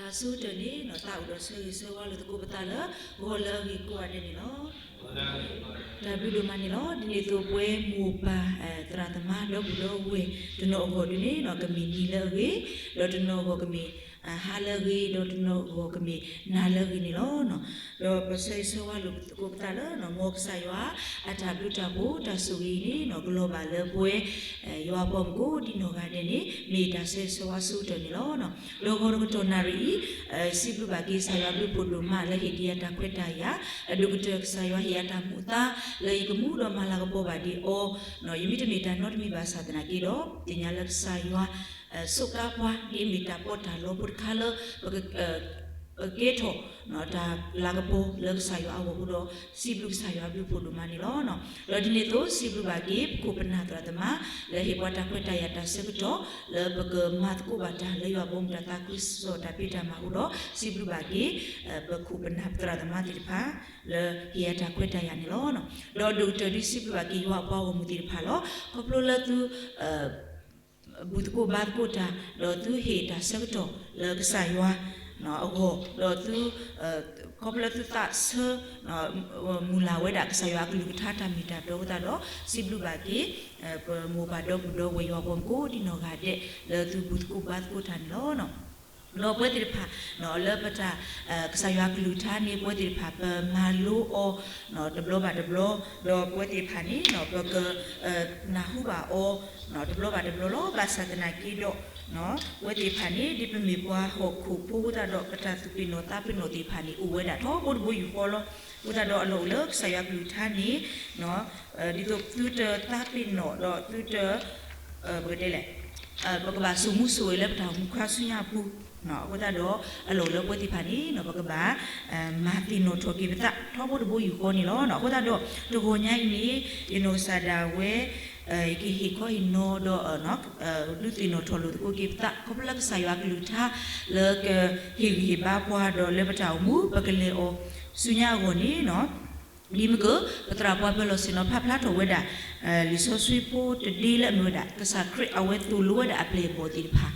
အဆိကတၢၢ်န့ၣ် သးအိၣ်ဒီးဆၢဂ့ၤဆၢဝါလိာ်သကိးပသးလၢ ဂီၤလၢအဂ့ၤကိးဂၤဒဲးန့ၣ်လီၤ. တၢ်ဘျုးဒိၣ်မးန့ၣ်လီၤ. ဒ်န့ၣ်အသိးပဝဲမိၢ်ပၢ် သရၣ်သမါဒီပုၢ်ဒီဝဲၢ် တနီၤအဂီၢ်ဒုန့ၣ် ကမ့ၢ်နံၤလၢအဂ့ၤ, ဒီးတနီၤအဂီၢ်ကမ့ၢ် ဟါလၢအဂ့ၤ, ဒီးတနီၤအဂီၢ်ကမ့ၢ်နၤလၢအဂ့ၤန့ၣ်လီၤ. ဒီးပဆၢဂ့ၤဆၢဝါလိာ်သကိးပသးလၢ မ်ကစၢ်ယွၤအတၢ်ဘျုးတၢ်ဖှိၣ်တၢ်ဆိၣ်ဂ့ၤအံၤန့ၣ် ကလီၤဘၣ်လၢပဝဲ ယွၤအပှၤမုၣ်ကိးဒံနီၢ်ဂၤဒဲးန့ၣ် မ့ၢ်တၢ်ဆၢဂ့ၤဆၢဝါအဆိကတၢၢ်န့ၣ်လီၤ. ဒီးဂီၤတကတီၢ်နၣ်ရံၣ်အံၤ စံးဘျုးဘၣ်က့ၤကစၢ်ယွၤဘျုးဖှိၣ်ဒိၣ်မးလၢဟ့ၣ်ဒံးယၤတၢ်ခွဲးတၢ်ယာ်, အဒိၣ်ကတၢၢ်ကစၢ်ယွၤဟ့ၣ်ယၤတၢ်မူအသါ လၢယကမူဒီးမၤလၤကပီၤဘၣ်ဒံးအီၤ, ယမ့ၢ်တမ့ၢ်တၢ်နီတမံၤဘၣ်ဆၣ်သနာ်က့ဒီး သ့ၣ်ညါလၢကစၢ်ယွၤ စူးကါပှၤ ဒ်အမ့ၢ်တၢ်ပီးတၢ်လီဖိတခါလၢ ပကကဲထီၣ် တၢ်လၤကပီၤလၢကစၢ်ယွၤအဂီၢ်အဃိဒီး စံးဘျုးကစၢ်ယွၤဘျုးဖှိၣ်ဒိၣ်မးန့ၣ်လီၤ. ဒီးဒ်န့ၣ်အသိး စံးဘျုးဘၣ်က့ၤ ပခိၣ်ပနၢ်သရၣ်သမါ လၢဟ့ၣ်ပှၤတၢ်ခွဲးတၢ်ယာ်တၢ်ဆၢကတီၢ် လၢပကမၤသကိးဘၣ်တၢ်လၢယွၤဘီမုၢ်တၢ်သးခုကစီၣ်တၢ်ဖံးတၢ်မၤအဃိဒီး စံးဘျုးဘၣ်က့ၤ ပခိၣ်ပနၢ်သရၣ်သမါသ့ၣ်တဖၣ် လၢဟ့ၣ်ယၤတၢ်ခွဲးတၢ်ယာ်န့ၣ်လီၤ. ဒီးဒိၣ်ကတၢၢ်ဒုစံးဘျုးဘၣ်က့ၤယွၤအပှၤဂီၢ်မုၢ်သ့ၣ်တဖၣ်လီၤ. ခီဖျိလၢသု ဘူၣ်သကိးဘါသကိးတၢ် ဒီးသုဟ့ၣ်တၢ်ဆၢကတီၢ်လၢကစၢ်ယွၤအဂီၢ် ဒီးသု ခီဖျိလၢသုသးဆၢ မုၢ်လၢ်ဝဲဒၣ်ကစၢ်ယွၤအကလုၢ်ကထါတၢ်မ့ၢ်တၢ်တီအဃိသတးဒီး စံးဘျုးဘၣ်က့ၤ ပမိၢ်ပၢ်ဒီပုၢ်ဒီဝဲၢ်ယွၤပှၤမုၣ်ကိးဒံနီၢ်ဂၤဒဲး လၢသုဘူၣ်သကိးဘါသကိးတၢ်န့ၣ်လီၤ. ဒီးပဝဲသ့ၣ်တဖၣ် လၢပတၢ် ကစၢ်ယွၤကလုၢ်ကထါန့ၣ် ပဝဲသ့ၣ်တဖၣ်ပမၤလိအီၤ တဘျီဘၣ်တဘျီ ဒီးပဝဲသ့ၣ်တဖၣ်န့ၣ် ပက နၢ်ဟူဘၣ်အီၤ တဘျီဘၣ်တဘျီလီၤ. ဘၣ်ဆၣ်သနာ်က့ဒီး ပဝဲသ့ၣ်တဖၣ်န့ၣ် ဒ်ပမ့ၢ်ပှၤဟီၣ်ခိၣ်ဖိအဃိသတးဒီး ပတၢ်သူၣ်ပ့ၤနီၣ်သးပ့ၤနီၣ်သ့ၣ်တဖၣ်န့ၣ် အိၣ်ဝဲဒၣ်ထီဘိတဘိယူၢ်ဃီလီၤ. အဃိသတးဒီးအလီၢ်အိၣ်လၢကစၢ်ယွၤကလုၢ်ကထါန့ၣ် ဒ်သိးသုတသးပ့ၤနီၣ်ဒီးသုတ ပကတဲလဲၣ် ပကဘၣ်စိာ်မူစိာ်ဂဲၤလၢပတၢ်အိၣ်မူခါဆူညါအပူၤ အဃိသတးဒီး အလီၢ်အိၣ်လၢပဝဲသ့ၣ်တဖၣ်န့ၣ် ပကဘၣ် မၤသ့ၣ်နီၣ်ထီၣ်က့ၤပသး ထီဘိတဘိယူၢ်ဃီန့ၣ်လီၤ. အဃိသတးဒီး တဂီၤညါအံၤန့ၣ် ယနီၢ်ကစၢ်ဒၣ်ဝဲ ယကဟ့ၣ်ခီဟ့ၣ်နီၤဒီး ဒုးသ့ၣ်နီၣ်ထီၣ်လိာ်သကိးက့ၤပသး ခီဖျိလၢကစၢ်ယွၤကလုၢ်ကထါ လၢကဟ့ၣ်ဂံၢ်ဟ့ၣ်ဘါပှၤဒီးလၢပတၢ်အိၣ်မူ ပကလဲၤအီၤဆူညါအဂီၢ်န့ၣ် ဒ်မ့ၢ်က ပသရၣ်ပှၤပၢၤလီၢ်ဆ့ၣ်နီၤဖးဖျါထီၣ်ဝဲဒၣ် လံာ်စီဆှံဖိတဒ့လၢအမ့ၢ်ဝဲဒၣ် ကစၢ်ခရံာ်အဝဲသိၣ်လိဝဲဒၣ်အပျဲၢ်အဘီၣ်သ့ၣ်တဖၣ်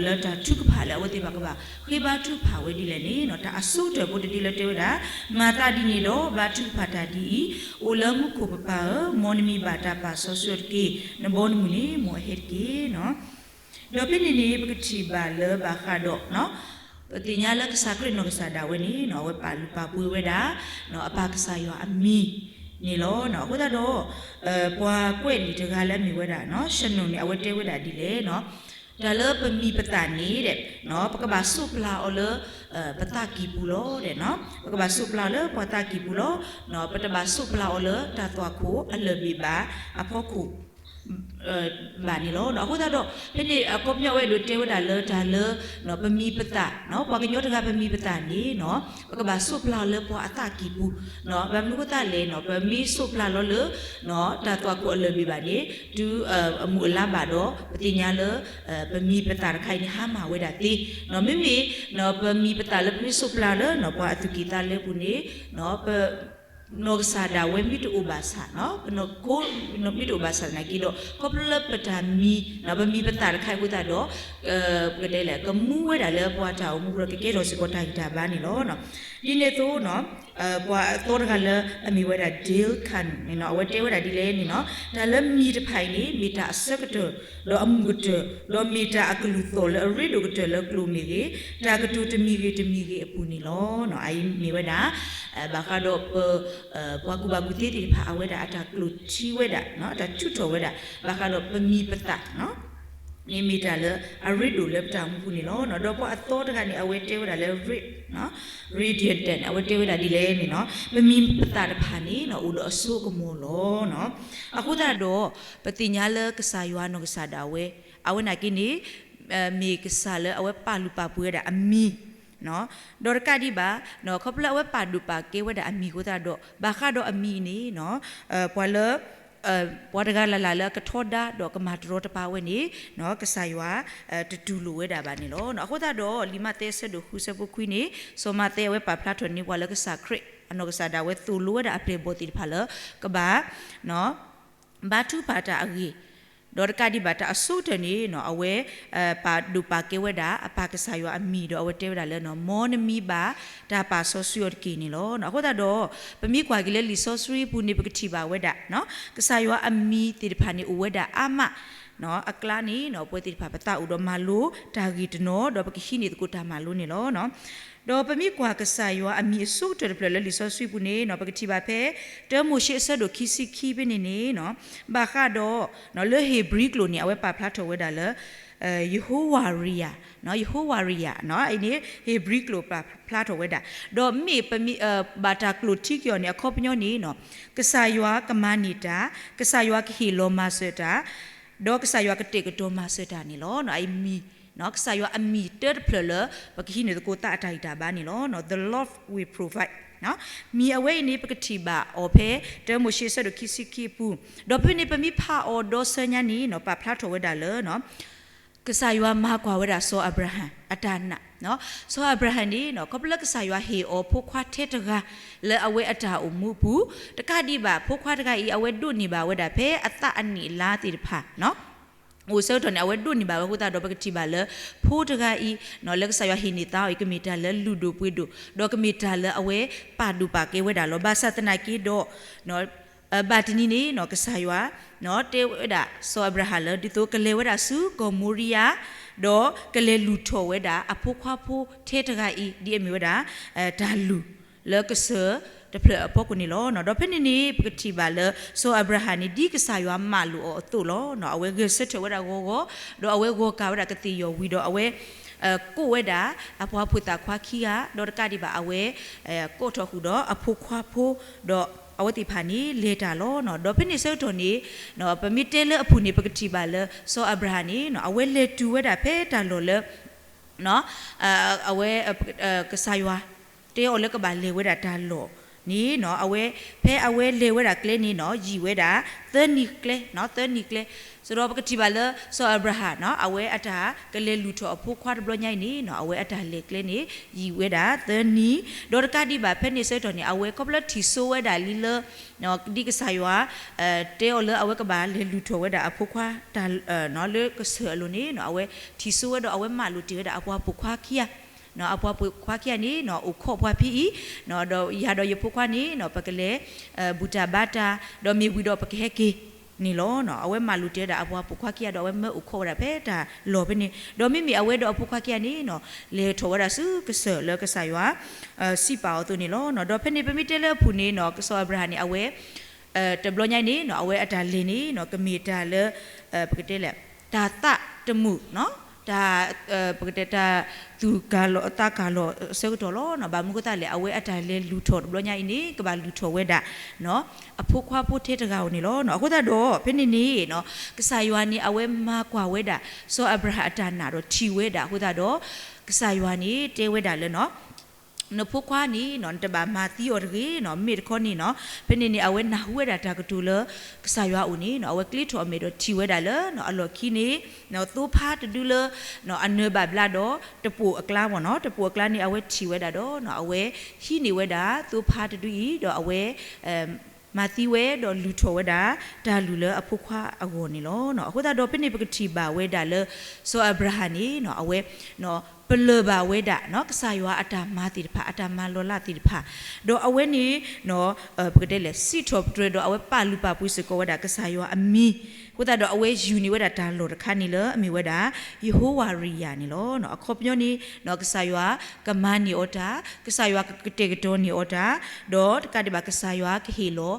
လၢတၢ်ထုကဖၣ်လၢအဝဲသ့ၣ်တဖၣ်ကဘၣ် ဃ့ဘါထုကဖၣ်ဝဲဒ်လဲၣ်န့ၣ် တၢ်အဆိကတၢၢ်ဖိတဒ့လၢတဲဝဲဒၣ် မၤသးဒ်န့ၣ်ဒီး ဘါထုကဖၣ်တၢ်ဒ်အံၤ, အိၣ်လၢမူခိၣ်ပပၤဧၢ, မ်နမံၤဘၣ်တၢ်ပာ်စီဆှံအီၤတက့ၢ်. နဘီနမုၢ်န့ၣ် မ်အဟဲတက့ၢ်. ဒီးဖဲန့ၣ်န့ၣ် ပကထံၣ်ဘၣ်လၢဘၣ်ဃးဒီး ပသ့ၣ်ညါလၢကစၢ်ခရံာ်နီၢ်ကစၢ်ဒၣ်ဝဲန့ၣ် အဝဲပာ်လုၢ်ပာ်ပှ့ၤဝဲဒၣ် အပၢ်ကစၢ်ယွၤအမံၤန့ၣ်လီၤ. အဃိသတးဒီး ပှၤကွဲးလံာ်တဂၤလၢအမ့ၢ်ဝဲဒၣ် Shannon န့ၣ် အဝဲတဲဝဲဒၣ်ဒ်လဲၣ် တၢ်လၢပမံၤပသၣ်န့ၣ် ပကဘၣ်စိးပျၢ်အီၤလၢ ပသးကံၢ်ပူၤလီၤ. ပကဘၣ်စိးပျၢ်အီၤလၢပှၤသးကံၢ်ပူၤလီၤ. ပတဘၣ်စိးပျၢ်အီၤလၢတၢ်သွၣ်ခိၣ်အလၢၢ်ဘ့ၣ်ဘၣ်အဖီခိၣ် ဘၣ်န့ၣ်လီၤ. အဃိသတးဒီး ဖဲန့ၣ်အခီပညီအဝဲဒိးတဲဝဲဒၣ်လၢတၢ်လၢ ပမံၤပသၣ် ပှၤကညီတဂၤပမံၤပသၣ်န့ၣ် ပကဘၣ်စိးပျၢ်အီၤလၢပှၤအသးကံၢ်ပူၤ ဘၣ်မနုၤအဃိသတးလဲၣ် ပမ့ၢ်စိးပျၢ်လီၤလၢ တၢ်သွၣ်ခိၣ်အလၢၢ်ဘ့ၣ်ဘၣ်န့ၣ် တုၤအမုၢ်အလါဘၣ်ဒီး ပသ့ၣ်ညါလၢ ပမံၤပသၣ်တခါအံၤန့ၣ် ဟါမၢ်ဝဲဒၣ်သ့. မ့မ့ၢ် ပမံၤပသၣ်လၢပမ့ၢ်စိးပျၢ်လၢ ပှၤအသူၣ်ကံၢ်သးလဲပူၤန့ၣ် ပ နီၢ်ကစၢ်ဒၣ်ဝဲမ့ၢ်တအိၣ်ဘၣ်ဆၣ် ပနီၢ်ခိမ့ၢ်တအိၣ်ဘၣ်ဆၣ်သနာ်က့ဒီး ခီဖျိလၢပတၢ်မံၤ ပမံၤပသၣ်တခါအံၤအဃိသတးဒီး ပကတဲလဲၣ် ကမူဝဲဒၣ်လၢပှၤတၢ်အိၣ်မူအဃိဒီး ကကဲထီၣ်စ့ၢ်ကီးတၢ်ဂံၢ်တၢ်ဘါန့ၣ်လီၤ. ဒ်န့ၣ်အသိး ပှၤအသီတဂၤလၢအမ့ၢ်ဝဲဒၣ် Dale Carne န့ၣ် အဝဲတဲဝဲဒၣ်ဒ်လဲၣ်န့ၣ် တၢ်လၢမံၤတဖၣ်အံၤန့ၣ် မ့ၢ်တၢ်အဆၢကတၢၢ် ဒီးအမုာ်ကတၢၢ် ဒီးမ့ၢ်တၢ်အကလုၢ်သီၣ်လၢအရ့ဒိၣ်ကတၢၢ်လၢကျိာ်မ့ၢ်ဂ့ၤ, တၢ်ကတိၤတမံၤဂ့ၤတမံၤဂ့ၤအပူၤန့ၣ်လီၤ. အအံၤမ့ၢ်ဝဲဒၣ် ဘၣ်ဃးဒီးပ ပှၤကူၣ်ဘၣ်ကူၣ်သ့သ့ၣ်တဖၣ် အဝဲဒၣ်အတၢ်ကျိၣ်ထံဝဲဒၣ် အတၢ်ထုးထီၣ်ဝဲဒၣ် ဘၣ်ဃးဒီးပမံၤပသၣ် န့ၣ်မ့ၢ်တၢ်လၢအရ့ဒိၣ်လၢပတၢ်အိၣ်မူပူၤန့ၣ်လီၤ. ဒီးပှၤအသီတဂၤန့ၣ် အဝဲတဲဝဲဒၣ်လၢ Reed န့ၣ် Reed Deaton အဝဲတဲဝဲဒၣ်ဒ်လဲၣ်န့ၣ် ပမံၤပသၣ်တဖၣ်န့ၣ် အိၣ်ဒီးအစိအကမီၤလီၤ. အဃိသတးဒီး ပသ့ၣ်ညါလၢကစၢ်ယွၤနီၢ်ကစၢ်ဒၣ်ဝဲ အဝဲနာ်က့န့ၣ် မ့ၢ်ကစၢ်လၢအဝဲပာ်လုၢ်ပာ်ပှ့ၤဝဲဒၣ်အမံၤ ဒီးတကးဒံးဘၣ် ခီဖျိလၢအဝဲပာ်ဒိၣ်ပာ်ကဲဝဲဒၣ်အမံၤအဃိသတးဒီး ဘၣ်ဃးဒီးအမံၤအံၤန့ၣ် ပှၤလၢ ပှၤတဂၤလၢ်လၢ်လၢအကထီဒါဒီးကမၤတရီတပါဝဲန့ၣ် ကစၢ်ယွၤ တတူၢ်လိာ်ဝဲဒၣ်ဘၣ်န့ၣ်လီၤ. အဃိသတးဒီး လံာ်မးသဲအဆၢဒိၣ်ဃုဆၢဖိခွံန့ၣ် စီၤမးသဲအဝဲပာ်ဖျါထီၣ်န့ၢ်ပှၤလၢကစၢ်ခရံာ် အနီၢ်ကစၢ်ဒၣ်ဝဲသိၣ်လိဝဲဒၣ်အပျဲၢ်အဘီၣ်သ့ၣ်တဖၣ်လၢ ကဘၣ် ဘါထုကဖၣ်တၢ်အဂ့ၢ် ဒီးတကးဒံးဘၣ်တၢ်အဆိကတၢၢ်န့ၣ် အဝဲ ပာ်ဒိၣ်ပာ်ကဲဝဲဒၣ် အပၢ်ကစၢ်ယွၤအမံၤ ဒီးအဝဲတဲဝဲဒၣ်လၢ မ်နမံၤဘၣ်တၢ်ပာ်စီဆှံအီၤတက့ၢ်န့ၣ်လီၤ. အဃိသတးဒီး ပမ့ၢ်ကွၢ်က့ၤလၢလံာ်စီဆှံပူၤန့ၣ် ပကထံၣ်ဘၣ်ဝဲဒၣ် ကစၢ်ယွၤအမံၤသ့ၣ်တဖၣ်န့ၣ် အိၣ်ဝဲဒၣ်အါမး အကျါန့ၣ် ပဝဲသ့ၣ်တဖၣ်ပသးအိၣ်ဒီးမၤလိတၢ်ဂ့ၢ်တနီၤ ဒီးပကဟံးန့ၢ်သကိးတၢ်မၤလိန့ၣ်လီၤ. ဒီးပမ့ၢ်ကွၢ်ကစၢ်ယွၤအမံၤအဆိကတၢၢ်တဖျၢၣ်လၢလံာ်စီဆှံပူၤန့ၣ် ပကထံၣ်ဘၣ်ဖဲ တၢမိၤၡ့အဆၢဒိၣ်ခံဆံခံဖဲန့ၣ်န့ၣ် ဘၣ်ဃးဒီး လၢဧ့ၤဘြံၤကျိာ်န့ၣ် အဝဲပာ်ဖျါထီၣ်ဝဲဒၣ်လၢ ယဟိဝၤရံယၤ, ယဟိဝၤရံယၤ အံၤန့ၣ် ဧ့ၤဘြံၤကျိာ်ပာ်ဖျါထီၣ်ဝဲဒၣ်, ဒီးမ့ၢ်ပမ့ၢ် ဘၣ်တၢ်ကျိာ်ထံက့ၤအီၤန့ၣ် အခီပညီန့ၣ် ကစၢ်ယွၤကမၤန့ၢ်တၢ်, ကစၢ်ယွၤကဟ့ၣ်လီၤမၤစၢၤတၢ်, ဒီးကစၢ်ယွၤကတဲာ်ကတီၤမၤစၢၤတၢ်န့ၣ်လီၤ. အမံၤ ကစၢ်ယွၤအမံၤတၢတဖျၢၣ်လၢ ပကဟံးန့ၢ်သကိးသးအတၢ်ဂံၢ်တၢ်ဘါန့ၣ်လီၤ. The Lord will provide မံၤအဝဲအံၤန့ၣ် ပကထံၣ်ဘၣ်အီၤဖဲ တၢမိၤၡ့အဆၢဒိၣ်ခံဆံခံအပူၤ, ဒီးဖဲန့ၣ်ပမ့ၢ်ဖးအီၤဒီးဆၢညါန့ၣ် ပာ်ဖျါထီၣ်ဝဲဒၣ်လၢ ကစၢ်ယွၤမၤကွၢ်ဝဲဒၣ်စီၤအၤဘြၤဟၣ်အတၢ်နာ်, စီၤအၤဘြၤဟၣ်န့ၣ် ခီဖျိလၢကစၢ်ယွၤဟ့ၣ်အီၤဖိခွါထဲတဂၤ လၢအဝဲအတၢ်အိၣ်မူအပူၤ, တကးဒံးဘၣ် ဖိခွါတဂၤအံၤ အဝဲဒိးန့ၢ်ဘၣ်ဝဲဒၣ်ဖဲအသးအနံၣ်အလါသ့ၣ်တဖၣ် အိၣ်ဆၢကတီၢ်န့ၣ် အဝဲဒိးန့ၢ်ဘၣ်ဝဲအဃိသတးဒီး ပကထံၣ်ဘၣ်လၢ ဖိတဂၤအံၤ လၢကစၢ်ယွၤဟ့ၣ်န့ၢ်သါအီၤအံၤ ကမ့ၢ်တၢ်လၢလုၢ်ဒိၣ်ပှ့ၤဒိၣ် ဒီးကမ့ၢ်တၢ်လၢအဝဲပာ်ဒိၣ်ပာ်ကဲဝဲဒၣ်လီၤ. ဘၣ်ဆၣ်သနာ်က့ဒီး ဘၣ်တနံၤန့ၣ် ကစၢ်ယွၤ တဲဝဲဒၣ်စီၤအၤဘြၤဟၣ်လၢ ဒ်သိးကလဲၤဝဲဒၣ်ဆူကီၢ်မိၤရံယၤ ဒီးကလဲၤလုၢ်ထီၣ်ဝဲဒၣ်အဖိခွါဖိထဲတဂၤအံၤ ဒ်အမ့ၢ်ဝဲဒၣ် တၢ်လုၢ်လၢကစၢၢ်တဖျၢၣ်အဖီခိၣ်န့ၣ်လီၤ. ဒီးဖဲန့ၣ်န့ၣ် ပကထံၣ်ဘၣ်လၢ စီၤအၤဘြၤဟၣ်န့ၣ် ဒ်ကစၢ်ယွၤမၤလိာ်အီၤအသိးလီၤ. အဝဲဂဲၤဆၢထၢၣ်ဝဲဒၣ်ဂီၤဂီၤ, ဒီးအဝဲဂီၤကၢ်ဝဲဒၣ်ကသ့ၣ်ယီၣ်ဝံၤဒီး အဝဲ ကိးဝဲဒၣ် အပှၤဖိသၣ်ခွါခံဂၤ ဒီးတကးဒံးဘၣ်အဝဲ ကိးထီၣ်ဃုာ်ဒီးအဖိခွါဖိ ဒီးအဝဲသ့ၣ်တဖၣ်န့ၣ် လဲၤတၢ်လီၤ. ဒီးဖဲန့ၣ်ဆၢကတီၢ်န့ၣ် ပမ့ၢ်တဲလၢအပူၤန့ၣ် ပကထံၣ်ဘၣ်လၢ စီၤအၤဘြၤဟၣ်န့ၣ် အဝဲလဲၤတုၤဝဲဒၣ်ဖဲတၢ်လီၢ်လၢ အဝဲ ကစၢ်ယွၤ တဲအီၤလၢကဘၣ်လဲၤဝဲဒၣ်တၢ်လီၢ်န့ၣ် အဝဲ ဖဲအဝဲလဲၤဝဲဒၣ်ကျဲန့ၣ် ယံာ်ဝဲဒၣ် သၢနံၤကျဲ, သၢနံၤကျဲ, ဆိုတော့ ပကထံၣ်ဘၣ်လၢ စီၤအၤဘြၤဟၣ် အဝဲအတၢ်ကလဲၤလုၢ်ထီၣ်အဖိခွါတဘျီညါအံၤန့ၣ် အဝဲအတၢ်လဲၤကျဲန့ၣ် ယံာ်ဝဲဒၣ်သၢနံၤ, ဒီးတကးဒံးဘၣ်ဖဲန့ၣ်ဆၢကတီၢ်န့ၣ် အဝဲခီဖျိထံၣ်စိဝဲဒၣ်လံလၢ ဒ်ကစၢ်ယွၤ တဲအီၤလၢအဝဲကဘၣ်လဲၤလုၢ်ထီၣ်ဝဲဒၣ်အဖိခွါ လၢကစၢၢ်အလိၤန့ၣ် အဝဲထံၣ်စိဝဲဒီးအဝဲမၤလိာ်တ့ၢ်ဝဲဒၣ်အပှၤပိာ်ခွါခံဂၤ, အပှၤပိာ်ခွါခံဂၤန့ၣ် အိၣ်ခိးပှၤဖဲအံၤ, ဒီးယၤဒီးယဖိခွါန့ၣ် ပကလဲၤ ဘူၣ်တၢ်ဘါတၢ် ဒီးမ့ၢ်ဝံၤဒီးပကဟဲက့ၤန့ၣ်လီၤ. အဝဲမၤလိာ်တ့ၢ်ဝဲဒၣ်အပှၤပိာ်ခွါခံဂၤဒီးအဝဲမၢအိၣ်ခိးဝဲဒၣ်ဖဲတၢ်လီၢ်ဖဲန့ၣ်, ဒီးမ့မ့ၢ်အဝဲဒီးအဖိခွါခံဂၤန့ၣ် လဲၤထီၣ်ဝဲဒၣ်ဆူကစၢၢ်လၢကစၢ်ယွၤ စံးပာ်အီၤအသိးန့ၣ်လီၤ. ဒီးဖဲန့ၣ်ပမ့ၢ်တဲလၢအပူၤန့ၣ် စီၤအၤဘြၤဟၣ်န့ၣ် အဝဲ တဘျီညါအံၤန့ၣ် အဝဲအတၢ်လဲၤန့ၣ် ကမ့ၢ်တၢ်လၢ ပကတဲလဲၣ် တၢ်သးတမုာ် တၢ် ပကတဲတၢ်သူၣ်ကၢ်လီၤသးကၢ်လီၤအဆၢကတီၢ်လီၤ. ဘၣ်မနုၤအဃိသတးလဲၣ် အဝဲအတၢ်လဲၤလုၢ်ထီၣ်တဘျီညါအံၤန့ၣ် ကဘၣ်လုၢ်ထီၣ်ဝဲဒၣ် အဖိခွါဖိထဲတဂၤဧိၤန့ၣ်လီၤ. အဃိသတးဒီး ဖဲန့ၣ်န့ၣ် ကစၢ်ယွၤန့ၣ် အဝဲမၤကွၢ်ဝဲဒၣ် စီၤအၤဘြၤဟၣ်အတၢ်နာ်ဒီးထံၣ်ဝဲဒၣ်အဃိသတးဒီး ကစၢ်ယွၤန့ၣ် တဲဝဲဒၣ်လၢ နဖိခွါန့ၣ် နတဘၣ်မၤသံအီၤတဂ့ၤ, မ့ၢ်တခီန့ၣ် ဖဲန့ၣ်န့ၣ် အဝဲနၢ်ဟူဝဲဒၣ်တၢ်ကတိၤလၢ ကစၢ်ယွၤအအိၣ်န့ၣ် အဝဲကျ့ထီၣ်အမဲာ်ဒီးထံၣ်ဝဲဒၣ်လၢ အလီၢ်ခံန့ၣ် သိဖါတဒုလၢ အနၢၤဘၣ်ဘျါဒီး တပိာ်အကျါဘၣ်နီၤ, တပိာ်အကျါန့ၣ် အဝဲထံၣ်ဝဲဒၣ်ဒီး အဝဲဟံးန့ၢ်ဝဲဒၣ် သိဖါတဒုအံၤ ဒီးအဝဲ မၤသံဝဲဒီးလုၢ်ထီၣ်ဝဲဒၣ် တၢ်လုၢ်လၢအဖိခွါအဂီၢ်န့ၣ်လီၤ. အဃိသတးဒီး ဖဲန့ၣ်ပကထံၣ်ဘၣ်ဝဲဒၣ်လၢ စီၤအၤဘြၤဟၣ်န့ၣ် အဝဲ ပလၢၢ်ဘၣ်ဝဲဒၣ် ကစၢ်ယွၤအတၢ်မၤသ့ၣ်တဖၣ် အတၢ်မၤလီၤလးသ့ၣ်တဖၣ်, ဒီးအဝဲန့ၣ် ပကတဲလဲၣ် စံးထီၣ်ပတြၢၤဒီးအဝဲပာ်လုၢ်ပာ်ပှ့ၤစ့ၢ်ကီးဝဲဒၣ်ကစၢ်ယွၤအမံၤ, အဃိသတးဒီး အဝဲယူၢ်န့ၢ်ဝဲဒၣ်တၢ်လီၢ်တခါန့ၣ်လၢအမ့ၢ်ဝဲဒၣ် ယဟိဝၤရံယၤန့ၣ်လီၤ. အခီပညီန့ၣ် ကစၢ်ယွၤကမၤန့ၢ်အီၤတၢ်, ကစၢ်ယွၤကကတဲာ်ကတီၤန့ၢ်အီၤတၢ်, ဒီးတကးဒံးဘၣ်ကစၢ်ယွၤကဟ့ၣ်လီၤ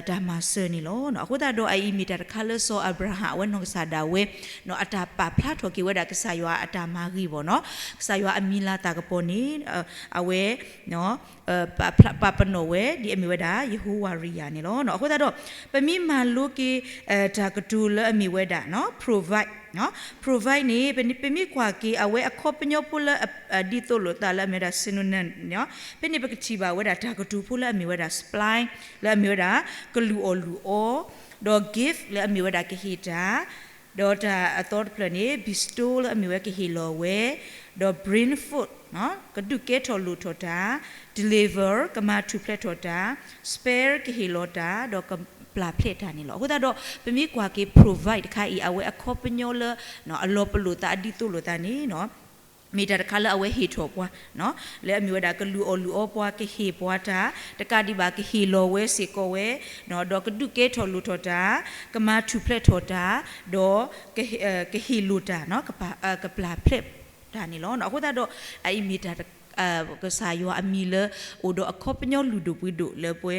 တၢ်မၤစၢၤန့ၣ်လီၤ. အဃိသတးဒီးအအံၤမ့ၢ်တၢ်တခါလၢစီၤအၤဘြၤဟၣ် အဝဲနီၢ်ကစၢ်ဒၣ်ဝဲ အတၢ်ပာ်ဖျါထီၣ်က့ၤဝဲဒၣ်ကစၢ်ယွၤအတၢ်မၤဂ့ၤဘၣ်နီၤ, ကစၢ်ယွၤအမံၤလၤသၣ်ကပီၤန့ၣ် အဝဲ ပာ်ပနီၣ်ဝဲ ဒ်အမ့ၢ်ဝဲဒၣ် ယဟိဝၤရံယၤန့ၣ်လီၤ. အဃိသတးဒီး ပမ့ၢ်မၤလိက့ၤ တၢ်ကတိၤလၢအမ့ၢ်ဝဲဒၣ် provide, provide န့ၣ် ပမ့ၢ်ကွၢ်က့ၤအဝဲအခီပညီဖိလၢ ဒ်သိးလိာ်သးလၢအမ့ၢ်ဝဲဒၣ် synonym န့ၣ် ဖဲန့ၣ်ပကထံၣ်ဘၣ်ဝဲဒၣ်တၢ်ကတိၤဖိလၢအမ့ၢ်ဝဲဒၣ် supply လၢအမ့ၢ်ဝဲဒၣ် ကလုၢ်အီၣ်လုၢ်အီ, ဒီး give လၢအမ့ၢ်ဝဲဒၣ်ကဟ့ၣ်တၢ်, ဒီးတၢ်အသီတဖျၢၣ်န့ၣ် bestow လၢအမ့ၢ်ဝဲကဟ့ၣ်လီၤဝဲ, ဒီး bring forth ကဒုးကဲထီၣ်လိၣ်ထီၣ်တၢ်, deliver ကမၤထူၣ်ဖျဲးထီၣ်တၢ်, spare ကဟ့ၣ်လီၤတၢ်, ဒီး ပျၢ်ဖျဲးတၢ်န့ၣ်လီၤ. အဃိသတးဒီး ပမ့ၢ်ကွၢ်က့ၤ provide တခါအံၤ အဝဲအခီပညီလၢ အလီၤပလိာ်သးအဒ်သိးလိာ်သးန့ၣ် မ့ၢ်တၢ်တခါလၢအဝဲဟ့ၣ်ထီၣ်ပှၤ လၢအမ့ၢ်ဝဲဒၣ်ကလုၢ်အီၣ်လုၢ်အီပှၤ ကဟ့ၣ်ပှၤတၢ် တကးဒံးဘၣ်ကဟ့ၣ်လီၤဝဲစ့ၢ်ကီးဝဲ ဒီးကဒုးကဲထီၣ်လိၣ်ထီၣ်တၢ် ကမၤထူၣ်ဖျဲးထီၣ်တၢ် ဒီး ကဟ့ၣ်လိာ်တၢ် ကပျၢ်ဖျဲးတၢ်န့ၣ်လီၤ. အဃိသတးဒီး အအံၤမ့ၢ်တၢ် ကစၢ်ယွၤအမံၤလၢ အိၣ်ဒီးအခီပညီလုၢ်ဒိၣ်ပှ့ၤဒိၣ်လၢပဝဲ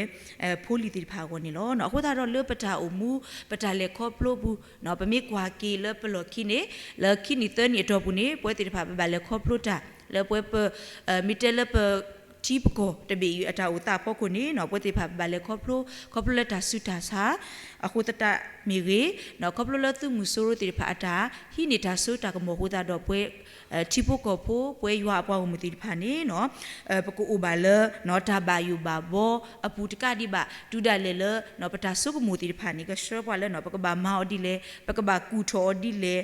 ဖိလံၤသ့ၣ်တဖၣ်အဂီၢ်န့ၣ်လီၤ. အဃိသတးဒီးလၢပတၢ်အိၣ်မူ ပတၢ်လဲၤခီဖျိပူၤ ပမ့ၢ်ကွၢ်က့ၤလၢပလီၢ်ခံန့ၣ် လၢခံနံၣ်သၢနံၣ်အတီၢ်ပူၤန့ၣ် ပဝဲသ့ၣ်တဖၣ်ပဘၣ်လဲၤခီဖျိတၢ် လၢပဝဲပ မ့ၢ်တဲလၢပ ထံပကီၢ်တဘ့ၣ်အံၤအတၢ်အိၣ်သးအဖီခိၣ်န့ၣ် ပဝဲသ့ၣ်တဖၣ်ပဘၣ်လဲၤခီဖျိ ခီဖျိလၢတၢ်ဆူးတၢ်ဆါ အဃိသတးမ့ၢ်ဂ့ၤ ခီဖျိလၢသုးမုၢ်စိရိၤသ့ၣ်တဖၣ်အတၢ်ဟံးန့ၢ်တၢ်စိတၢ်ကမီၤအဃိသတးဒီး ပဝဲ ထံဖိကီၢ်ဖိ ပဝဲယွၤအပှၤဂီၢ်မုၢ်သ့ၣ်တဖၣ်န့ၣ် ပကအိၣ်ဘၣ်လၢ တၢ်ဘၣ်ယိၣ်ဘၣ်ဘီအပူၤတကးဒံးဘၣ် တုၤဒၣ်လဲာ်လၢ ပတၢ်ဆိကမိၣ်သ့ၣ်တဖၣ်န့ၣ် ကဆှၢပှၤလၢ ပကဘၣ်မၤအီၤဒ်လဲၣ် ပကဘၣ်ကူၣ်ထီၣ်အီၤဒ်လဲၣ်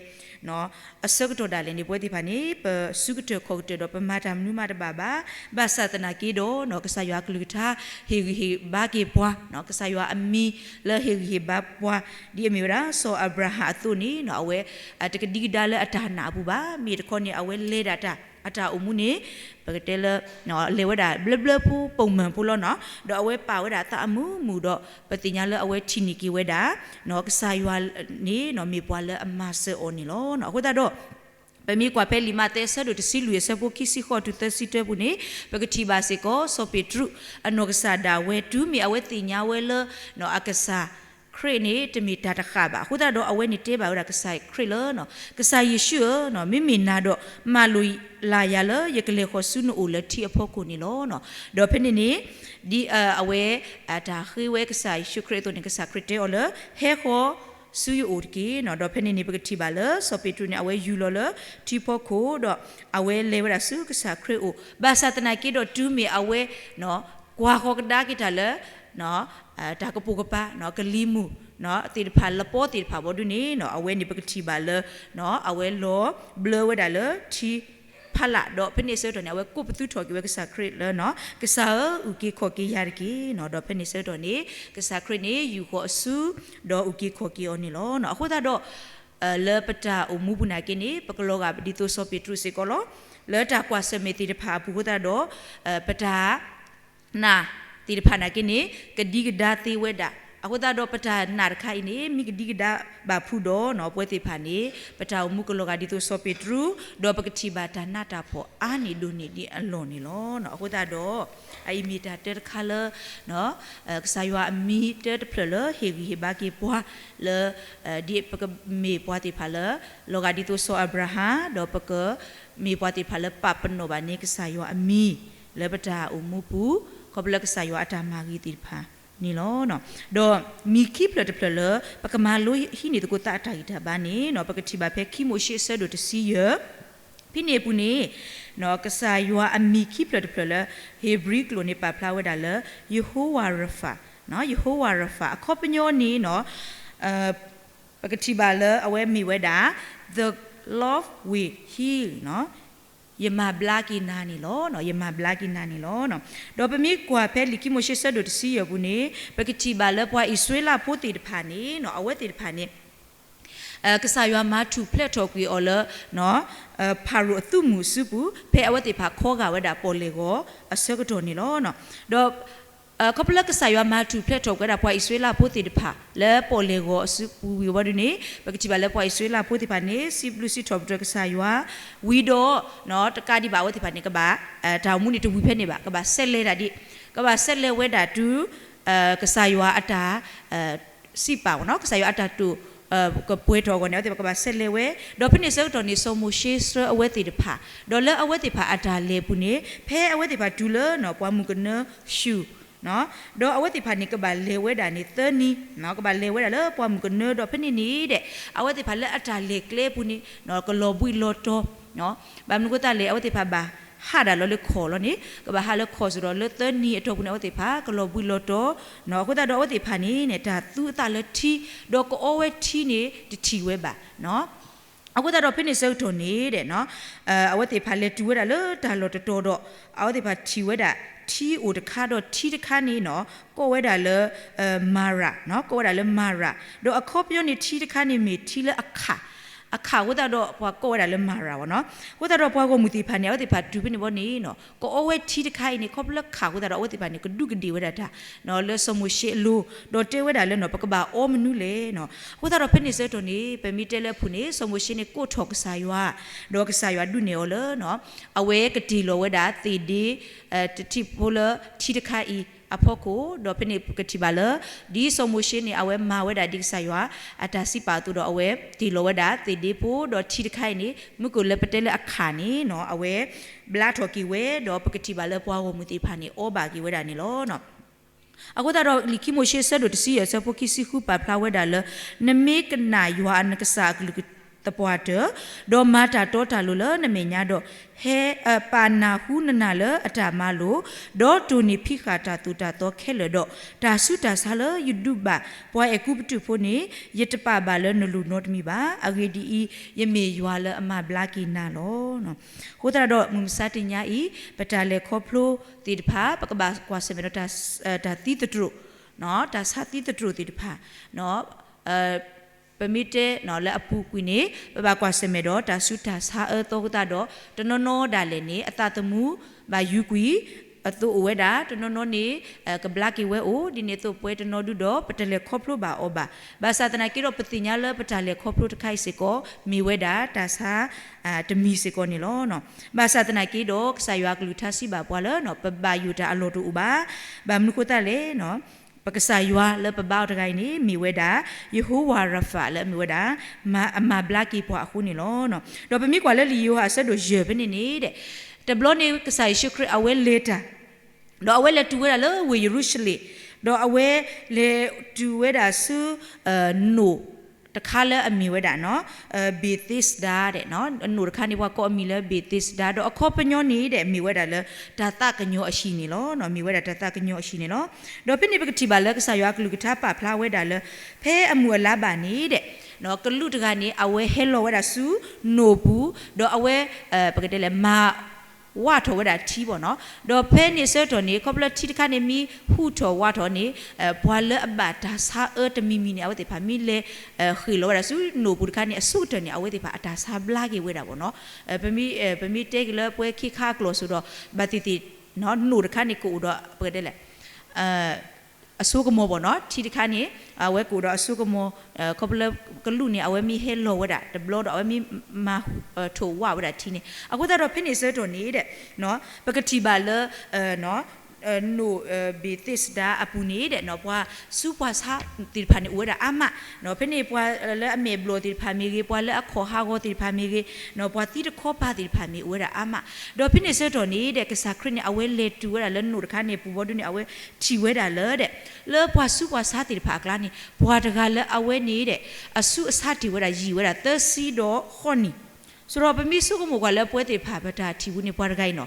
အဆၢကတီၢ်ဒၣ်လဲာ်န့ၣ် ပဝဲသ့ၣ်တဖၣ်န့ၣ် ပစုကတၢၢ်ခီၣ်ကတၢၢ်ဒီးပမၤတၢ်မနုၤမးတဘၣ်ဘၣ်. ဘၣ်ဆၣ်သနာ်က့ဒီး ကစၢ်ယွၤအကလုၢ်ကထါ ဟ့ၣ်ဂံၢ်ဟ့ၣ်ဘါက့ၤပှၤ ကစၢ်ယွၤအမံၤလၢဟ့ၣ်ဂံၢ်ဟ့ၣ်ဘါပှၤ ဒ်အမ့ၢ်ဝဲဒၣ် စီၤအၤဘြၤဟၣ်အသိးန့ၣ် အဝဲ တကဒံကဒါလၢအတၢ်နာ်အပူၤဘၣ်. မ့ၢ်တခီန့ၣ် အဝဲလဲၤဒၣ်တၢ် အတၢ်အိၣ်မူန့ၣ် ပကတဲလၢ လဲၤဝဲဒၣ်ဘျၢဘျၢဖိ ပိာ်မၢၣ်ဖိလီၤနီၤ. ဒီးအဝဲပာ်ဝဲဒၣ်သးအမုာ်မုာ်ဒီး ပသ့ၣ်ညါလၢအဝဲထံၣ်န့ၢ်က့ၤဝဲဒၣ် ကစၢ်ယွၤန့ၣ် မ့ၢ်ပှၤလၢအမၤစၢၤအီၤန့ၣ်လီၤ. အဃိသတးဒီး ပမ့ၢ်ကွၢ်ဖဲလံာ်မးသဲအဆၢဒိၣ်တဆံလွံၢ်အဆၢဖိခံဆံဃိးတုၤသၢဆံတၢပူၤန့ၣ် ပကထံၣ်ဘၣ်စ့ၢ်ကီး စီၤပ့းတရူး အနီၢ်ကစၢ်ဒၣ်ဝဲ တုၤမ့ၢ်အဝဲသ့ၣ်ညါဝဲလၢ အကစၢ်ခရံာ်န့ၣ် တမ့ၢ်တၢ်တဃၣ်ဘၣ်. အဃိသတးဒီးအဝဲန့ၣ်တဲဘၣ်ဝဲဒၣ်ကစၢ်ခရံာ်လၢ ကစၢ်ယ့ၣ်ၡူးဧၢ, မ့မ့ၢ်နၤဒီး မၤလိာ်လၢ်ယၤလၢယကလဲၤဃီၤဆူနအိၣ်လၢထံအဖီခိၣ်န့ၣ်လီၤ. ဒီးဖဲန့ၣ်န့ၣ် ဒ်အဝဲ တၢ်ဃ့ဝဲကစၢ်ယ့ၣ်ၡူးခရံာ်အသိးန့ၣ် ကစၢ်ခရံာ်တဲအီၤလၢ ဟဲဃီၤဆူယအိၣ်တက့ၢ်. ဒီးဖဲန့ၣ်န့ၣ် ပကထံၣ်ဘၣ်လၢစီၤပ့းတရူးန့ၣ် အဝဲယူၤလီၤလၢထံဖီခိၣ် ဒီးအဝဲလဲၤဝဲဒၣ်ဆူကစၢ်ခရံာ်အအိၣ်. ဘၣ်ဆၣ်သနာ်က့ဒီးတုၤမ့ၢ်အဝဲ ကွၢ်ဃီၤကဒါက့ၤတၢ်လၢ တၢ်ကပိာ်ကပၤ ကလံၤမုၢ် သ့ၣ်တဖၣ် လပီသ့ၣ်တဖၣ်ဘီဒုန့ၣ် အဝဲန့ၣ်ပကထံၣ်ဘၣ်လၢ အဝဲလီၤဘျၢဝဲဒၣ်လၢထံဖးလၢ် ဒီးဖဲန့ၣ်အဆၢကတီၢ်န့ၣ် အဝဲကိးပသူထီၣ်က့ၤဝဲကစၢ်ခရံာ်လၢ ကစၢ်ဧၢ, အုၣ်က့ၤခီၣ်က့ၤယၤတက့ၢ်. ဒီးဖဲန့ၣ်အဆၢကတီၢ်န့ၣ် ကစၢ်ခရံာ်န့ၣ် ယူာ်ဃီၤအစု ဒီးအုၣ်က့ၤခီၣ်က့ၤအီၤန့ၣ်လီၤ. အဃိသတးဒီး လၢပတၢ်အိၣ်မူပူၤနာ်က့န့ၣ် ပကလီၤဂာ်ဒ်သိးစီၤပ့းတရူးစ့ၢ်ကီးလီၤ. လၢတၢ်ကွၢ်ဆၢၣ်မဲာ်သ့ၣ်တဖၣ်အပူၤအဃိသတးဒီး ပတၢ်နာ်သ့ၣ်တဖၣ်နာ်က့န့ၣ် ကဒံကဒါသ့ဝဲဒၣ်. အဃိသတးဒီးပတၢ်နာ်တခါအံၤန့ၣ် မ့ၢ်ကဒံကဒါဘၣ်ဖုးဒီး ပဝဲသ့ၣ်တဖၣ်န့ၣ် ပတၢ်အိၣ်မူကလီၤဂာ်ဒ်သိးစီၤပ့းတရူး ဒီးပကထံၣ်ဘၣ်တၢ်နးတၢ်ဖှီၣ်အါန့ၢ်ဒိၣ်န့ၢ်ဒ်အလီၢ်န့ၣ်လီၤ. အဃိသတးဒီး အအံၤမ့ၢ်တၢ်တၢတခါလၢ ကစၢ်ယွၤအမံၤတၢတဖျၢၣ်လၢဟ့ၣ်ဂံၢ်ဟ့ၣ်ဘါက့ၤပှၤလၢ ဒ်ပကမ့ၢ်ပှၤသ့ၣ်တဖၣ်လၢ လီၤဂာ်ဒ်သိးစီၤအၤဘြၤဟၣ် ဒီးပကမ့ၢ်ပှၤသ့ၣ်တဖၣ်လၢပာ်ပနီၣ်ဘၣ်န့ၢ်ကစၢ်ယွၤအမံၤ လၢပတၢ်အိၣ်မူပူၤ ခီဖျိလၢကစၢ်ယွၤအတၢ်မၤဂ့ၤသ့ၣ်တဖၣ်န့ၣ်လီၤ. ဒီးမံၤခံဖျၢၣ်တဖျၢၣ်လၢ ပကမၤလိဟံးန့ၢ်သကိးသးအတၢ်ဂံၢ်တၢ်ဘါန့ၣ် ပကထံၣ်ဘၣ်ဖဲခံမိၤၡ့အဆၢဒိၣ်တဆံယဲၢ် ဖဲန့ၣ်အပူၤန့ၣ် ကစၢ်ယွၤအမံၤခံဖျၢၣ်တဖျၢၣ်လၢ ဧ့ၤဘြံၤကျိာ်န့ၣ်ပာ်ဖျါဝဲဒၣ်လၢ ယဟိဝၤရဖၣ်, ယဟိဝၤရဖၣ် အခီပညီန့ၣ် ပကထံၣ်ဘၣ်လၢအဝဲမ့ၢ်ဝဲဒၣ် the Lord will heal ယမၤဘျါက့ၤနၤန့ၣ်လီၤ. ယမၤဘျါက့ၤနၤန့ၣ်လီၤ. ဒီးပမ့ၢ်ကွၢ်ဖဲလံာ်ခံမိၤၡ့ဆၢဒိၣ်တဆံယဲၢ်ပူၤန့ၣ် ပကထံၣ်ဘၣ်လၢပှၤအံၣ်စရ့လးဖိသ့ၣ်တဖၣ်န့ၣ် အဝဲသ့ၣ်တဖၣ်န့ၣ် ကစၢ်ယွၤမၤထူၣ်ဖျဲးထီၣ်ကွံာ်အီၤလၢ ဖၤရိၤအသုးမုၢ်အစုပူၤ ဖဲအဝဲသ့ၣ်တဖၣ်ခီဂာ်ဝဲဒၣ်ပီၣ်လဲၣ်ဂီၤအဆၢကတီၢ်န့ၣ်လီၤ. ဒီး ခီဖျိလၢကစၢ်ယွၤမၤထူၣ်ဖျဲးထီၣ်ကွံာ်ဝဲဒၣ်ပှၤအံၣ်စရ့လးဖိသ့ၣ်တဖၣ် လၢပီၣ်လဲၣ်ဂီၤအစုပူၤဝံၤဝံၤဒီးန့ၣ် ပကထံၣ်ဘၣ်လၢပှၤအံၣ်စရ့လးဖိသ့ၣ်တဖၣ်န့ၣ် စံးဘျုးစံးထီၣ်ပတြၢၤကစၢ်ယွၤ ဝံၤဒီး တကးဒံးဘၣ်အဝဲသ့ၣ်တဖၣ်န့ၣ် ကဘၣ် တၢ်အိၣ်မူန့ၣ်တဝံၤဖဲန့ၣ်ဘၣ် ကဘၣ်ဆဲးလဲၤဒၣ်ဒ် ကဘၣ်ဆဲးလဲၤဝဲဒၣ်တုၤ ကစၢ်ယွၤအတၢ် စံးပာ်ဝဲနီၤ ကစၢ်ယွၤအတၢ်တိာ် ကပှဲၤထီၣ်အဂီၢ်န့ၣ် အဝဲသ့ၣ်တဖၣ်ကဘၣ်ဆဲးလဲၤဝဲ ဒီးဖဲန့ၣ်ဆၢကတီၢ်န့ၣ် စီၤမိၤၡ့ဆှၢအဝဲသ့ၣ်တဖၣ် ဒီးလၢအဝဲသ့ၣ်တဖၣ်အတၢ်လဲၤပူၤန့ၣ် ဖဲအဝဲသ့ၣ်တဖၣ်တုၤလၢ ပှၢ်မုၢ်ကနၢ ၡူၣ် ဒီးအဝဲသ့ၣ်တဖၣ်န့ၣ် ကဘၣ်လဲၤဝဲဒၣ်န့ၣ်သၢနံၤ ကဘၣ်လဲၤဝဲဒၣ်လၢပှၢ်မုၢ်ကနၢဒီးဖဲန့ၣ်န့ၣ်ဒီး အဝဲသ့ၣ်တဖၣ်လၢအတၢ်လဲၤကျဲပူၤန့ၣ် ကလီၤဘှံးလီၤတီၤ ဘၣ်မနုၤအဃိသတးလဲၣ် အဝဲသ့ၣ်တဖၣ်ဘၣ်ဟးဒၣ်လီၤလၢခီၣ်လီၤန့ၣ် ကဘၣ်ဟးလၢခီၣ်စ့ၢ်ဒီးလၢသၢနံၤအတီၢ်ပူၤန့ၣ် အဝဲသ့ၣ်တဖၣ်ကလီၤဘှံးလီၤတီၤ အဃိသတးဒီးအဝဲသ့ၣ်တဖၣ်န့ၣ် တၢ်သူအသးလၢထံ ဒီးကအီဝဲထံန့ၣ် တထံၣ်ဝဲဘၣ် အဃိသတးဒီးဖဲန့ၣ်ဆၢကတီၢ်န့ၣ်ဒီး အဝဲသ့ၣ်တဖၣ်လဲၤတုၤဝဲဒၣ်လၢတၢ်လီၢ်တတီၤဒီး အဝဲသ့ၣ်တဖၣ်ထံၣ်ဝဲဒၣ်ထံအိၣ်တခါဒီးထံတခါန့ၣ်နီၤ ကိးဝဲဒၣ်လၢ မၤရၤ, ကိးဝဲဒၣ်လၢမၤရၤ, ဒီးအခီပညီန့ၣ်ထံတခါန့ၣ်မ့ၢ်ထံလၢအခး, အခးအဃိသတးဒီးပှၤကိးဝဲဒၣ်လၢမၤရၤဘၣ်နီၤ. အဃိသတးဒီးပှၤဂီၢ်မုၢ်သ့ၣ်တဖၣ်န့ၣ် အဝဲသ့ၣ်တဖၣ်တုၤဖဲန့ၣ်ဘီန့ၣ်နီၤ ကအီဝဲထံတခါအံၤန့ၣ် ခီဖျိလၢခးအဃိသတးဒီး အဝဲသ့ၣ်တဖၣ်န့ၣ် ကဒူးကဒ့ၣ်ဝဲဒၣ်တၢ် လၢစီၤမိၤၡ့အလိၤ ဒီးတဲဝဲဒၣ်လၢနီၤ ပကဘၣ်အီမနုၤလဲၣ်နီၤ. အဃိသတးဒီးဖဲန့ၣ်ဆၢကတီၢ်န့ၣ် ပမ့ၢ်တဲလၢအပူၤန့ၣ် စီၤမိၤၡ့န့ၣ်ကိးထီၣ်ကစၢ်ယွၤ, ဒီးကစၢ်ယွၤဒုးနဲၣ်အီၤလၢ အဝဲကတ့ၢ်လီၤဝဲဒၣ်သ့ၣ်ဒ့ တထံၣ်ဖိလၢထံတခါအံၤအဖီခိၣ်, ဒီးဖဲန့ၣ်ပကထံၣ်ဘၣ်လၢ ဒ်စီၤမိၤၡ့န့ၣ် အဝဲမၤဝဲဒၣ်ဒ်ကစၢ်ယွၤအတၢ်စံးပာ်အသိးဒီး အဝဲတ့ၢ်လီၤဝဲဒၣ်သ့ၣ်ဒ့ဖိ ဒီးထံတခါအံၤန့ၣ် မုၢ်ကီၢ်လၢပတဲလၢအခးန့ၣ်နီၤ အဝဲဘျါထီၣ်က့ၤဝဲ, ဒီးပကထံၣ်ဘၣ်လၢပှၤဂီၢ်မုၢ်သ့ၣ်တဖၣ်န့ၣ် အီဘၣ်က့ၤဝဲဒၣ်န့ၣ်လီၤ. အဃိသတးဒီးလံာ်ခံမိၤၡ့ဆၢဒိၣ်တဆံယဲၢ်ဆၢဖိခံဆံဃုပာ်ဖျါဝဲဒၣ်လၢ နမ့ၢ်ကနၣ်ယွၤအနကစၢ်အကလုၢ်သပှၢ်တၢၢ်, ဒီးမၤတၢ်တီတၢ်လိၤလၢနမဲာ်ညါဒီး ဟဲ ပာ်နၢ်ဟူနနၢ်လၢအတၢ်မၤလိာ်, ဒီးတိၢ်န့ၢ်ဖံးဃာ်တၢ်သိၣ်တၢ်သီခဲလၢာ်ဒီး တၢ်ဆူးတၢ်ဆါလၢယဒုးဘၣ်ပှၤအဲၤကူပတူးဖိန့ၣ် ယတပာ်ဘၣ်လၢနလိၤနီတမံၤဘၣ်. အဂ့ၢ်ဒ်အံၤ, ယမ့ၢ်ယွၤလၢအမၤဘျါက့ၤနၤလီၤ. အဃိသတးဒီးမုၢ်မဆါတနံၤအံၤ ပတၢ်လဲၤခီဖျိသ့ၣ်တဖၣ် ပကဘၣ်ကွၢ်ဆၢၣ်မဲာ်ဒီး တၢ်သံသတြိာ်, တၢ်ဆါသံသတြိာ်သ့ၣ်တဖၣ် ပမ့ၢ်တဲလၢအပူၤကွံာ်န့ၣ် ပဘၣ်ကွၢ်ဆၢၣ်မဲာ်ဒီးတၢ်ဆူးတၢ်ဆါအၢသီအဃိသတးဒီး တနီၤနီၤဒၣ်လဲာ်န့ၣ် အသးသမူဘၣ်ယုာ်ကွံာ်အသိးအိၣ်ဝဲဒၣ်, တနီၤနီၤန့ၣ် ကဘျါက့ၤဝဲအိၣ်, ဒ်န့ၣ်အသိးပဝဲတနီၤဒုဒီး ပတလဲၤခီဖျိဘၣ်အီၤဘၣ်. ဘၣ်ဆၣ်သနာ်က့ဒီး ပသ့ၣ်ညါလၢပတၢ်လဲၤခီဖျိတခါအံၤစ့ၢ်ကီး မ့ၢ်ဝဲဒၣ်တၢ်ဆါတမံၤစ့ၢ်ကီးန့ၣ်လီၤ. ဘၣ်ဆၣ်သနာ်က့ဒီး ကစၢ်ယွၤအကလုၢ်ကထါစံးဘၣ်ပှၤလၢ ပဘၣ်ယိၣ်တၢ်အလီၢ်တအိၣ်ဘၣ်. ဘၣ်မနုၤအဃိသတးလဲၣ် ပကစၢ်ယွၤလၢပဘါအီၤတဂၤအံၤန့ၣ် မ့ၢ်ဝဲဒၣ် ယဟိဝၤရၤဖး လၢအမ့ၢ်ဝဲဒၣ် အမၤဘျါက့ၤပှၤအဃိန့ၣ်လီၤ. ဒီးပမ့ၢ်ကွၢ်လၢလံာ်ယိၤဟၣ်အဆၢဒိၣ်ယဲၢ်ဖဲန့ၣ်န့ၣ်ဒီး တဘျီန့ၣ်ကစၢ်ယ့ၣ်ၡူးခရံာ်အဝဲလဲၤတၢ် ဒီးအဝဲလဲၤတုၤဝဲဒၣ်လၢဝ့ၢ်ယရူၤၡလ့ၣ်, ဒီးအဝဲလဲၤတုၤဝဲဒၣ်ဆူ နိၣ်တခါလၢအမ့ၢ်ဝဲဒၣ် ဘ့းသ့းစဒါဒီး နိၣ်တခါန့ၣ် ပှၤကိးအမံၤလၢဘ့းသ့းစဒါ ဒီးအခီပညီန့ၣ်ဒီး မ့ၢ်ဝဲဒၣ်လၢတၢ်သးကညီၤအဟံၣ်န့ၣ်လီၤ. မ့ၢ်ဝဲဒၣ်တၢ်သးကညီၤအဟံၣ်န့ၣ်လီၤ. ဒီးဖဲန့ၣ်ပကထံၣ်ဘၣ်လၢကစၢ်ယွၤအကလုၢ်ကထါပာ်ဖျါဝဲဒၣ်လၢ ဖဲအမုၢ်အလါဘၣ်န့ၣ်ဒီး ကလူးတဂၤန့ၣ် အဝဲဟဲလီၤဝဲဒၣ်ဆူနိၣ်ပူၤ, ဒီးအဝဲ ပကတဲလဲၣ် မၤ ဝးထီၣ်ဝဲဒၣ်ထံဘၣ်နီၤ. ဒီးဖဲန့ၣ်ဆၢကတီၢ်န့ၣ် ခီဖျိထံတခါန့ၣ် မ့ၢ်ဟူးထီၣ်ဝးထီၣ်န့ၣ် ပှၤလၢအဘၣ်တၢ်ဆါအၢတမံၤမံၤန့ၣ် အဝဲသ့ၣ်တဖၣ်မ့ၢ်လဲၤ ဃ့ၢ်လီၤဝဲဒၣ်ဆူနိၣ်ပူၤတခါန့ၣ် အဆိကတၢၢ်န့ၣ် အဝဲသ့ၣ်တဖၣ်အတၢ်ဆါဘျါက့ၤဝဲဒၣ်ဘၣ်နီၤ. ပမ့ၢ်တဲက့ၤလၢပဝဲခ့ခါအကျိာ်အသိးဒီး ဘၣ်သ့ၣ်သ့ၣ် နိၣ်တခါန့ၣ်ကအိၣ်ဒီး ပကတဲလဲၣ် အစိကမီၤဘၣ်နီၤ. ထံတခါန့ၣ် အဝဲကအိၣ်ဒီးအစိကမီၤ, ခီဖျိလၢကလူးန့ၣ် အဝဲမ့ၢ်ဟဲလီၤဝဲဒၣ်တဘျီဒီး အဝဲမ့ၢ်မၤထီၣ်ဝးဝဲဒၣ်ထံန့ၣ် အဃိသတးဒီးဖဲန့ၣ်ဆၢကတီၢ်န့ၣ်ဒီး ပကထံၣ်ဘၣ်လၢ နိၣ်ဘ့းသ့းစဒါအပူၤန့ၣ်ဒီး ပှၤဆူးပှၤဆါသ့ၣ်တဖၣ်န့ၣ် အိၣ်ဝဲဒၣ်အါမး. ဖဲန့ၣ်ပှၤလၢအမဲာ်ဘျီၣ်သ့ၣ်တဖၣ်မ့ၢ်ဂ့ၤ, ပှၤလၢအခီၣ်ဟးဂီၤသ့ၣ်တဖၣ်မ့ၢ်ဂ့ၤ, ပှၤသံတခီပၤသ့ၣ်တဖၣ်မ့ၢ်အိၣ်ဝဲဒၣ်အါမး. ဒီးဖဲန့ၣ်ဆၢကတီၢ်န့ၣ်ဒီး ကစၢ်ခရံာ်န့ၣ် အဝဲလဲၤတုၤဝဲဒၣ်လၢနိၣ်တခါန့ၣ် ပူၤဘီဒုန့ၣ် အဝဲထံၣ်ဝဲဒၣ်လၢဒီး လၢပှၤဆူးပှၤဆါသ့ၣ်တဖၣ်အကျါန့ၣ် ပှၤတဂၤလၢအဝဲန့ၣ်ဒီး အဆူးအဆါတ့ၢ်ဝဲဒၣ်ယံာ်ဝဲဒၣ်သၢဆံဒီးဃိးနံၣ်. ဆိုတော့ ပမ့ၢ်ဆိကမိၣ်ကွၢ်လၢပဝဲသ့ၣ်တဖၣ်ပတၢ်ထံၣ်ပူၤန့ၣ် ပှၤတဂၤအံၤနီၤ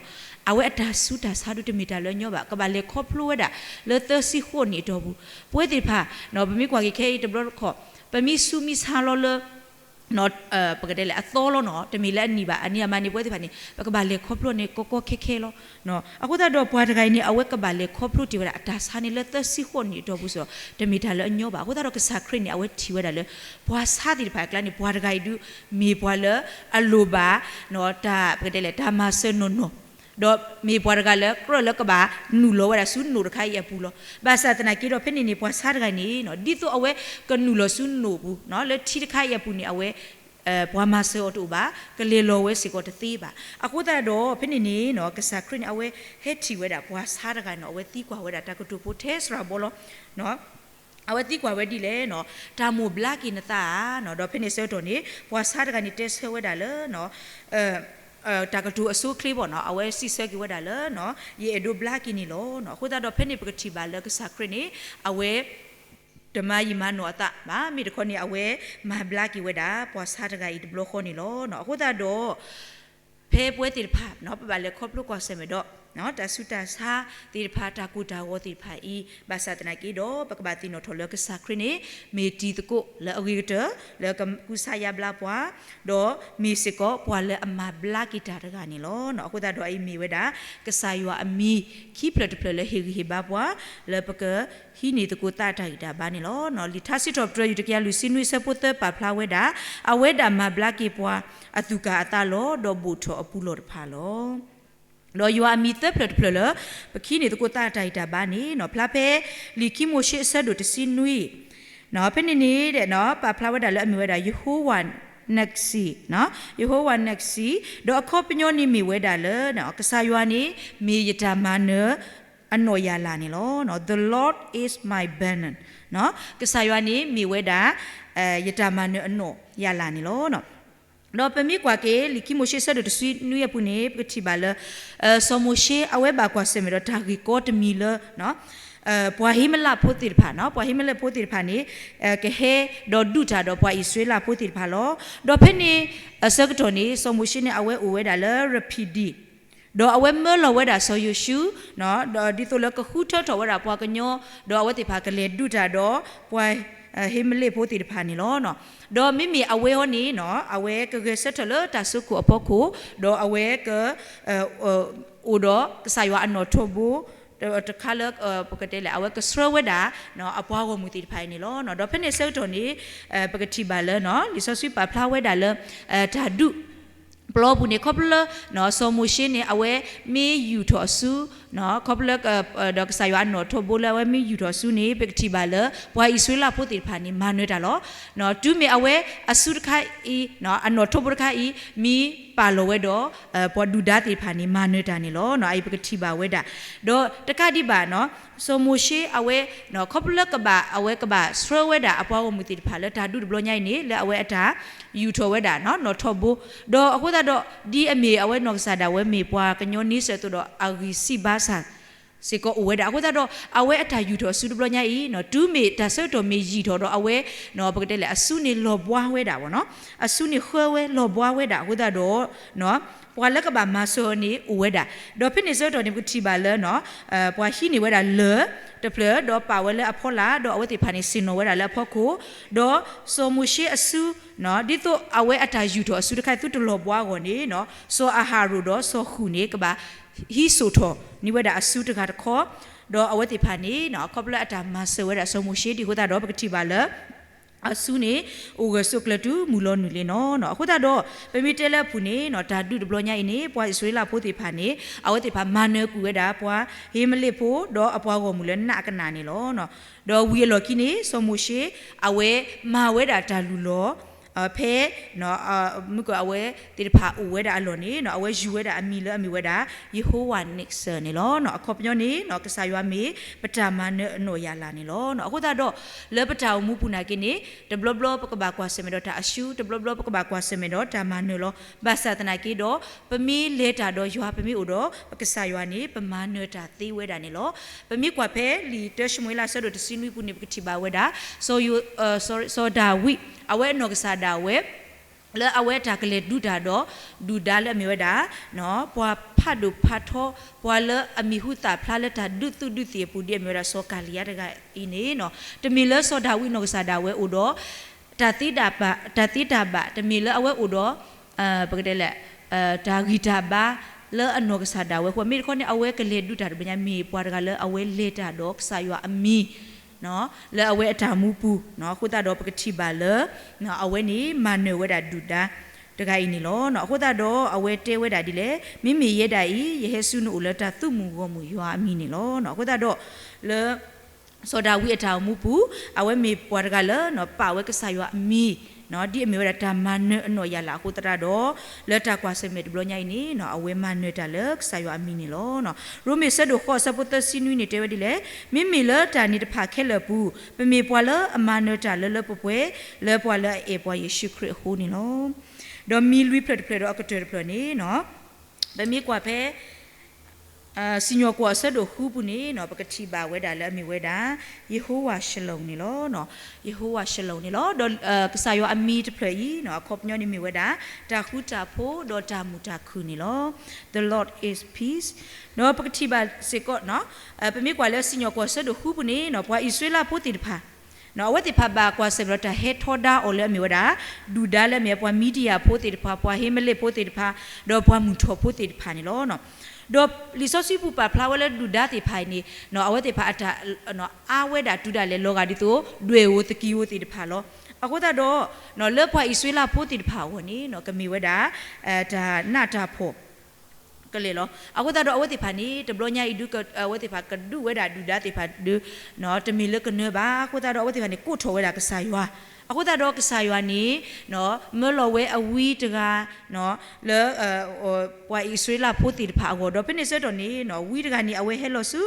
အဝဲအတၢ်ဆူးတၢ်ဆါဒုးတမ့ၢ်တၢ်လၢအညီဘၣ်, ကဘၣ်လဲၤခီဖျိဝဲဒၣ်လၢသၢဆံဃိးနံၣ်အတီၢ်ပူၤ. ပဝဲသ့ၣ်တဖၣ် ပမ့ၢ်ကွၢ်က့ၤခဲအံၤတဘျီတခီၣ် ပမ့ၢ်ဆူးမ့ၢ်ဆါလီၤလၢ ပကတဲလဲၣ် အသီလီၤနီၤ, တမ့ၢ်လၢအနံၣ်ဘၣ်. အနံၣ်အမါန့ၣ် ပဝဲသ့ၣ်တဖၣ်န့ၣ် ပကဘၣ်လဲၤခီဖျိန့ၣ် ကီကီခဲခဲလီၤ. အဃိသတးဒီးပှၤတဂၤအံၤန့ၣ် အဝဲကဘၣ်လဲၤခီဖျိတ့ၢ်ဝဲဒၣ်အတၢ်ဆါန့ၣ်လၢသၢဆံဃိးနံၣ်အတီၢ်ပူၤစ့ၢ်ကီး တမ့ၢ်တၢ်လၢအညီဘၣ်. အဃိသတးဒီးကစၢ်ခရံာ်န့ၣ် အဝဲထံၣ်ဝဲဒၣ်လၢ ပှၤဆါသ့ၣ်တဖၣ်အကျါန့ၣ် ပှၤတဂၤအံၤဒုး မ့ၢ်ပှၤလၢအလိၣ်ဘၣ် တၢ် ပကတဲလဲၣ် တၢ်မၤစၢၤနီၢ်နီၢ် ဒီးမ့ၢ်ပှၤတဂၤလၢကြၢးလၢကဘၣ်နုာ်လီၤဝဲဒၣ်ဆူနိၣ်တခါအံၤအပူၤလီၤ. ဘၣ်ဆၣ်သနာ်က့ဒီး ဖဲန့ၣ်န့ၣ် ပှၤဆါတဂၤန့ၣ် ဒ်သိးအဝဲကနုာ်လီၤဆူနိၣ်ပူၤ လၢထံတခါအံၤအပူၤန့ၣ် အဝဲ ပှၤမၤစၢၤအီၤတအိၣ်ဘၣ်, ကလဲၤလီၤဝဲစ့ၢ်ကီးတသ့ဘၣ်. အဃိသတးဒီး ဖဲန့ၣ်န့ၣ် ကစၢ်ခရံာ်န့ၣ် အဝဲဟဲထံၣ်ဝဲဒၣ်ပှၤဆါတဂၤန့ၣ် အဝဲသံကွၢ်ဝဲဒၣ်တၢ်ကတိၤဖိထဲစှၤဘီလီၤ. အဝဲသံကွၢ်ဝဲဒ်လဲၣ်နီၤ, တၢ်မိၣ်ဘျါက့ၤနသးဧါနီၤ. ဒီးဖဲန့ၣ်ဆၢကတီၢ်န့ၣ် ပှၤဆါတဂၤန့ၣ် တဲဆၢဝဲဒၣ်လၢ တၢ်ကတိၤအဆိအချ့ဘၣ်နီၤ, အဝဲစံးဆၢက့ၤဝဲဒၣ်လၢ ယအဲၣ်ဒိးဘျါက့ၤန့ၣ်လီၤ. အဃိသတးဒီး ဖဲန့ၣ်ပကထံၣ်ဘၣ်လၢကစၢ်ခရံာ်န့ၣ် အဝဲ တမၤယံာ်မၤနီၢ်အသးဘၣ်, မ့ၢ်တခီန့ၣ် အဝဲမၤဘျါက့ၤဝဲဒၣ် ပှၤဆါတဂၤအံၤတဘျီဃီန့ၣ်လီၤ. အဃိသတးဒီး ဖဲပဝဲသ့ၣ်တဖၣ် ပဘၣ်လဲၤခီဖျိကွၢ်ဆၢၣ်မဲာ်ဒီး တၢ်ဆူးတၢ်ဆါသ့ၣ်တဖၣ် တၢ်ကိၢ်တၢ်ဂီၤသ့ၣ်တဖၣ်အံၤ ဘၣ်ဆၣ်သနာ်က့ဒီး ပကဘၣ်သ့ၣ်နီၣ်ထီၣ်လၢကစၢ်ခရံာ်န့ၣ် မ့ၢ်တံၤသကိးလၢအဂ့ၤကတၢၢ် လၢကကူစါယါဘျါပှၤ, ဒီးမ့ၢ်စ့ၢ်ကီးပှၤလၢအမၤဘျါက့ၤတၢ်တဂၤန့ၣ်လီၤ. အဃိသတးဒီးအအံၤမ့ၢ်ဝဲဒၣ် ကစၢ်ယွၤအမံၤခံဖျၢၣ်တဖျၢၣ်လၢဟ့ၣ်ဂံၢ်ဟ့ၣ်ဘါပှၤ လၢပကဟံးန့ၢ်သကိးသးတၢ်ဂံၢ်တၢ်ဘါန့ၣ်လီၤ. လံာ်ထါစံးထီၣ်ပတြၢၤ ယူၢ်တကယၤလွံၢ်ဆံနွံ အဆၢဖိသၢ ပာ်ဖျါဝဲဒၣ် အဝဲဒၣ်မၤဘျါက့ၤပှၤအသူၣ်ကၢ်အသးလီၤ. ဒီးဘိၣ်ထီၣ်အပူၤလီၢ်တဖၣ်လီၤ. ဒီးယွၤအမံၤသၢဖျၢၣ်တဖျၢၣ်လၢ ပကဟံးန့ၢ်သကိးသးတၢ်ဂံၢ်တၢ်ဘါန့ၣ် ဖျါဖဲလံာ်ခံမိၤၡ့အဆၢဒိၣ်တဆံနွံ ဖဲန့ၣ်န့ၣ် ပာ်ဖျါဝဲဒၣ်လၢအမ့ၢ်ဝဲဒၣ် Jehovah Nissi, Jehovah Nissi, ဒီးအခီပညီန့ၣ်မ့ၢ်ဝဲဒၣ်လၢ ကစၢ်ယွၤန့ၣ် မ့ၢ်ယတၢ်မၤနၢၤအနီၣ်ယၢ်လၢ်န့ၣ်လီၤ. The Lord is my banner, ကစၢ်ယွၤန့ၣ်မ့ၢ်ဝဲဒၣ် ယတၢ်မၤနၢၤအနီၣ်ယၢ်လၢ်န့ၣ်လီၤ. ဒီးပမ့ၢ်ကွၢ်က့ၤ လံာ်ခံမိၤၡ့အဆၢဒိၣ်တဆံနွံအပူၤန့ၣ် ပကထံၣ်ဘၣ်လၢ စီၤမိၤၡ့အဝဲဘၣ်ကွၢ်ဆၢၣ်မဲာ်ဒီးတၢ်ဂ့ၢ်ကီတမံၤလၢ ပှၤဟ့မလ့ၣ်ဖိသ့ၣ်တဖၣ်, ပှၤဟ့မလ့ၣ်ဖိသ့ၣ်တဖၣ်န့ၣ် ကဟဲဒီးဒုးတၢ်ဒီးပှၤအံၣ်စရ့လးဖိသ့ၣ်တဖၣ်လီၤ. ဒီးဖဲန့ၣ်အဆၢကတီၢ်န့ၣ် စီၤမိၤၡ့န့ၣ် အဝဲအိၣ်ဝဲဒၣ်လၢရဖံဒံၣ် ဒီးအဝဲမၢလီၤဝဲဒၣ်စီၤယိၤၡူ, ဒီးဒ်သိးလၢကဃုထၢထီၣ်ဝဲဒၣ်ပှၤကညီ, ဒီးအဝဲသ့ၣ်တဖၣ်ကလဲၤဒုးတၢ်ဒီးပှၤဟ့မလ့ၣ်ဖိသ့ၣ်တဖၣ်န့ၣ်လီၤ. ဒီးမ့မ့ၢ်အဝဲအံၤန့ၣ် အဝဲကဂဲၤဆၢထၢၣ်လၢတၢ်စိခိၣ်အဖီခိၣ်, ဒီးအဝဲက အိၣ်ဒီးကစၢ်ယွၤအနီၣ်ထိးဘိ တခါလၢ ပကတဲလဲၣ် အဝဲကဆှၢဝဲဒၣ် အပှၤဂီၢ်မုၢ်သ့ၣ်တဖၣ်အံၤန့ၣ်လီၤ. ဒီးဖဲန့ၣ်အဆၢကတီၢ်န့ၣ် ပကထံၣ်ဘၣ်လၢ လံာ်စီဆှံပာ်ဖျါဝဲဒၣ်လၢ တၢ်ဒုးပျီပူၤန့ၣ် ခီဖျိလၢ စီၤမိၤၡ့န့ၣ် အဝဲမ့ၢ်ယူာ်ထီၣ်အစု ခီဖျိလၢ ဒီးကစၢ်ယွၤအနီၣ်ထိးဘိလၢအဝဲမ့ၢ်ယူာ်ထီၣ်အစုန့ၣ် ပကထံၣ်ဘၣ်လၢ ပှၤအံၣ်စရ့လးဖိသ့ၣ်တဖၣ်န့ၣ် မၤနၢၤတၢ်လီၤ. တုၤမ့ၢ်အဝဲအစုတခါအံၤ အနီၣ်ထိးဘိတခါအံၤ မ့ၢ်ပာ်လီၤဝဲဒီး ပှၤဒုၣ်ဒါသ့ၣ်တဖၣ်န့ၣ် မၤနၢၤတၢ်န့ၣ်လီၤ. အအံၤပကထံၣ်ဘၣ်ဝဲဒၣ် ဒီးတကးဒံးဘၣ် စီၤမိၤၡ့အဝဲ ခီဖျိလၢကဘၣ် အဝဲကဘၣ်ဆှၢဝဲဒၣ်အပှၤဂီၢ်မုၢ်သ့ၣ်တဖၣ်လၢတၢ်ဒုးတဘျီညါအံၤန့ၣ် လၢအဝဲအတၢ်ယူာ်ထီၣ်ဝဲဒၣ်နီၣ်ထိးဘိ, ဒီးအဃိသတးဒီး ဒ်အမ့ၢ်အဝဲနီၢ်ကစၢ်ဒၣ်ဝဲမ့ၢ်ပှၤကညီန့ဆၢၣ်အသိးဒီး အဂံၢ်စၢ်ဘါစၢ် စ့ၢ်ကီးအိၣ်ဝဲဒၣ်. အဃိသတးဒီး အဝဲအတၢ်ယူာ်ထီၣ်အစုတဘျီညါအံၤ တုၤမ့ၢ်တၢ်ဆၢကတီၢ်မ့ၢ်ယံာ်ထီၣ်ဒီးအဝဲ ပကတဲလဲၣ် အစုန့ၣ်လီၤဘှါဝဲဒၣ် အစုန့ၣ်ဃၢဝဲလီၤဘှါဝဲဒၣ်အဃိသတးဒီး ပှၤလၢကဘၣ်မၤစၢၤအီၤန့ၣ်အိၣ်ဝဲဒၣ်. ဒီးဖဲန့ၣ်ဆၢကတီၢ်န့ၣ် ပကထံၣ်ဘၣ်လၢ ပှၤဟံးန့ၢ်ဝဲဒၣ်လၢၢ်တဖျၢၣ် ဒီးပာ်ဝဲလၢအဖီလာ် ဒီးအဝဲသ့ၣ်တဖၣ်န့ၣ် ဆ့ၣ်နီၤဝဲဒၣ်လၢအဖီခိၣ်, ဒီးစီၤမိၤၡ့အစု ဒ်သိးအဝဲအတၢ်ယူာ်ထီၣ်အစုတခါအံၤ သုတလီၤဘှါအဂီၢ်န့ၣ် စီၤအၤဟရိၣ်ဒီးစီၤဃုာ်န့ၣ် ကဘၣ်ဟံးစိာ်ထီၣ်န့ၢ်ဝဲဒၣ်အစုတဂၤတခီ, ဒီးအဝဲသ့ၣ်တဖၣ်န့ၣ် ခီဖျိအတၢ်မၤစၢၤဝဲဒၣ်စီၤမိၤၡ့ဒံးအဃိသတးဒီး ပကထံၣ်ဘၣ်လၢ အစုန့ၣ် အိၣ်ဂၢၢ်ဆိးကျၢၤတုၤမုၢ်လီၤနုာ်လံနီၣ်. အဃိသတးဒီး ပမ့ၢ်တဲလၢအပူၤန့ၣ် တၢ်ဒုးတဘျီညါအံၤန့ၣ် ပှၤအံၣ်စရ့လးဖိသ့ၣ်တဖၣ်န့ၣ် အဝဲသ့ၣ်တဖၣ်မၤနၢၤကွံာ်ဝဲဒၣ် ပှၤဟ့မလ့ၣ်ဖိ ဒီးအပှၤဂီၢ်မုၢ်လၢနးအကနၣ်န့ၣ်လီၤ. ဒီးဝံၤအလီၢ်ခံန့ၣ် စီၤမိၤၡ့ အဝဲမၤဝဲဒၣ်တၢ်လုၢ်လီၢ် ဖဲ မုၢ်ကီၢ်အဝဲသ့ၣ်တဖၣ်အိၣ်ဝဲဒၣ်အလီၢ်န့ၣ် အဝဲယူၤဝဲဒၣ်အမံၤလၢအမ့ၢ်ဝဲဒၣ် ယဟိဝၤနံးစၢၣ်န့ၣ်လီၤ. အခီပညီန့ၣ် ကစၢ်ယွၤမ့ၢ်ပတၢ်မၤနၢၤအနီၣ်ယၢ်လၢ်န့ၣ်လီၤ. အဃိသတးဒီး လၢပတၢ်အိၣ်မူပူၤနာ်က့န့ၣ် တဘျီဘျီပကဘၣ်ကွၢ်ဆၢၣ်မဲာ်ဒီးတၢ်အရှုံး တဘျီဘျီပကဘၣ်ကွၢ်ဆၢၣ်မဲာ်ဒီးတၢ်မၤနၢၤလီၤ. ဘၣ်ဆၣ်သနာ်က့ဒီး ပမ့ၢ်လဲၤတၢ်ဒီးယွၤ ပမ့ၢ်အိၣ်ဒီး ပကစၢ်ယွၤန့ၣ် ပမၤနၢၤတၢ်သ့ဝဲဒၣ်န့ၣ်လီၤ. ပမ့ၢ်ကွၢ်ဖဲလံာ်တၢၡမူၤအ့လးအဆၢဒိၣ်တဆံနွံပူၤန့ၣ် ပကထံၣ်ဘၣ်ဝဲဒၣ် စီၤ စီၤဒၤဝံး အဝဲအနီၢ်ကစၢ်ဒၣ်ဝဲ လၢအဝဲတၢ်ကလဲၤဒုးတၢ်ဒီး ဒုၣ်ဒါလၢအမ့ၢ်ဝဲဒၣ် ပှၤဖးဒိၣ်ဖးထီ ပှၤလၢအမံၤဟူသၣ်ဖျါလၢတၢ်ဒုးသုးဒုးသံၣ်အပူၤ ဒ်အမ့ၢ်ဝဲဒၣ်စီၤကၤလံယါတဂၤအံၤန့ၣ် တမ့ၢ်လၢစီၤဒၤဝံးအနီၢ်ကစၢ်ဒၣ်ဝဲအိၣ်ဒီး တၢ်သ့တၢ်ဘၣ်, တၢ်သ့တၢ်ဘၣ်, တမ့ၢ်လၢအဝဲအိၣ်ဒီး ပကတဲလဲၣ် တၢ်ဂံၢ်တၢ်ဘါလၢအနီၢ်ကစၢ်ဒၣ်ဝဲအဃိ မ့ၢ်တခီန့ၣ် အဝဲကလဲၤဒုးတၢ်တဘျီညါ မ့ၢ်ပှၤတဂၤလၢအဝဲလဲၤတၢ်ဒီးကစၢ်ယွၤအမံၤ လၢအဝဲအတၢ်မူပူၤ အဃိသတးဒီးပကထံၣ်ဘၣ်လၢ အဝဲန့ၣ်မၤနၢၤဝဲဒၣ်ဒုၣ်ဒါတဂၤအံၤန့ၣ်လီၤ. အဃိသတးဒီးအဝဲတဲဝဲဒၣ်ဒ်လဲၣ်, မ့မ့ၢ်ယဲဒၣ်အံၤ ယဟဲဆူနအိၣ်လၢတၢ်သုးမုၢ်ဂီၢ်မုၢ်ယွၤအမံၤန့ၣ်လီၤ. အဃိသတးဒီး လၢ စီၤဒၤဝံးအတၢ်အိၣ်မူပူၤ အဝဲမ့ၢ်ပှၤတဂၤလၢ ပာ်ဝဲကစၢ်ယွၤအမံၤ ဒ်အမ့ၢ်ဝဲဒၣ်တၢ်မၤနၢၤအနီၣ်ယၢ်လၢ်အဃိသတးဒီး လၢတၢ်ကွၢ်ဆၢၣ်မဲာ်တဘျီညါအံၤန့ၣ် အဝဲမၤနၢၤတၢ်လၢကစၢ်ယွၤအမံၤန့ၣ်လီၤ. ရိမ့ၤဆၢဒိၣ်ဃိးအဆၢဖိသၢဆံနွံန့ၣ် တဲဝဲဒ်လဲၣ်, မ့မ့ၢ်လၢတၢ်န့ၣ်တဖၣ်ခဲလၢာ်အပူၤ ပမ့ၢ်ပှၤလၢအမၤနၢၤတၢ်လၢလၢပှဲၤပှဲၤ လၢပှၤလၢအအဲၣ်ပှၤယ့ၣ်ၡူးခရံာ်အဃိန့ၣ်လီၤ. ဒီးမံၤလွံၢ်ဖျၢၣ်တဖျၢၣ်ဒီးအကတၢၢ်တဖျၢၣ်န့ၣ် ပမ့ၢ်ကွၢ်ဖဲ စံၣ်ညီၣ်ကွီၢ်အဆၢဒိၣ်ဃုပူၤန့ၣ်နီၤ ပကထံၣ်ဘၣ်ဝဲဒၣ်လၢအမ့ၢ်ဝဲဒၣ် ယဟိဝၤၡလိၣ်န့ၣ်လီၤ. ယဟိဝၤၡလိၣ်န့ၣ်လီၤ. ဒီးကစၢ်ယွၤအမံၤတဖျၢၣ်အံၤနီၤ အခီပညီန့ၣ်မ့ၢ်ဝဲဒၣ် တၢ်ဃူတၢ်ဖိးဒီးတၢ်မုာ်တၢ်ခုၣ်န့ၣ်လီၤ. The Lord is peace. ဒီးပကထံၣ်ဘၣ်စ့ၢ်ကီးနီၤ ပမ့ၢ်ကွၢ်လၢစံၣ်ညီၣ်ကွီၢ်အဆၢဒိၣ်ဃုပူၤန့ၣ်နီၤ ပှၤအံၣ်စရ့လးဖိသ့ၣ်တဖၣ် အဝဲသ့ၣ်တဖၣ်ဘၣ်ကွၢ်ဆၢၣ်မဲာ်ဒီးတၢ်ဟဲထီဒါအီၤလၢအမ့ၢ်ဝဲဒၣ် ဒုၣ်ဒါလၢအမ့ၢ်ပှၤမံဒံယၤဖိသ့ၣ်တဖၣ် ပှၤဟ့မ့လ့ၣ်ဖိသ့ၣ်တဖၣ် ဒီးပှၤမုၢ်ထီၣ်ဖိသ့ၣ်တဖၣ်န့ၣ်လီၤ. ဒီးလံာ်စီဆှံပူၤပာ်ဖျါဝဲလၢဒုၣ်ဒါသ့ၣ်တဖၣ်အံၤန့ၣ် အဝဲသ့ၣ်တဖၣ်အတၢ် အါဝဲဒၣ်တုၤဒၣ်လဲာ်လီၤဂာ်ဒ်သိး ဒွဲၣ်ဧိၤသကံဧိၤသ့ၣ်တဖၣ်လီၤ. အဃိသတးဒီး လၢပှၤအံၣ်စရ့လးဖိသ့ၣ်တဖၣ်အဂီၢ်န့ၣ် ကမ့ၢ်ဝဲဒၣ် တၢ်နးတၢ်ဖှီၣ် ကလဲာ်လီၤ. အဃိသတးဒီးအဝဲသ့ၣ်တဖၣ်န့ၣ် တဘျီညါအံၤဒုး အဝဲသ့ၣ်တဖၣ်ကဒုးဝဲဒၣ်ဒုၣ်ဒါသ့ၣ်တဖၣ်ဒီး တမ့ၢ်လၢကနၢဘၣ်. အဃိသတးဒီးအဝဲသ့ၣ်တဖၣ်န့ၣ် ကိးထီၣ်ဝဲဒၣ်ကစၢ်ယွၤ. အဃိသတးဒီးကစၢ်ယွၤန့ၣ် မၢလီၤဝဲအဝံတဂၤ လၢ ပှၤအံၣ်စရ့လးဖိသ့ၣ်တဖၣ်အဂီၢ် ဒီးဖဲန့ၣ်ဆၢကတီၢ်န့ၣ် ဝံတဂၤန့ၣ် အဝဲဟဲလီၤဆူ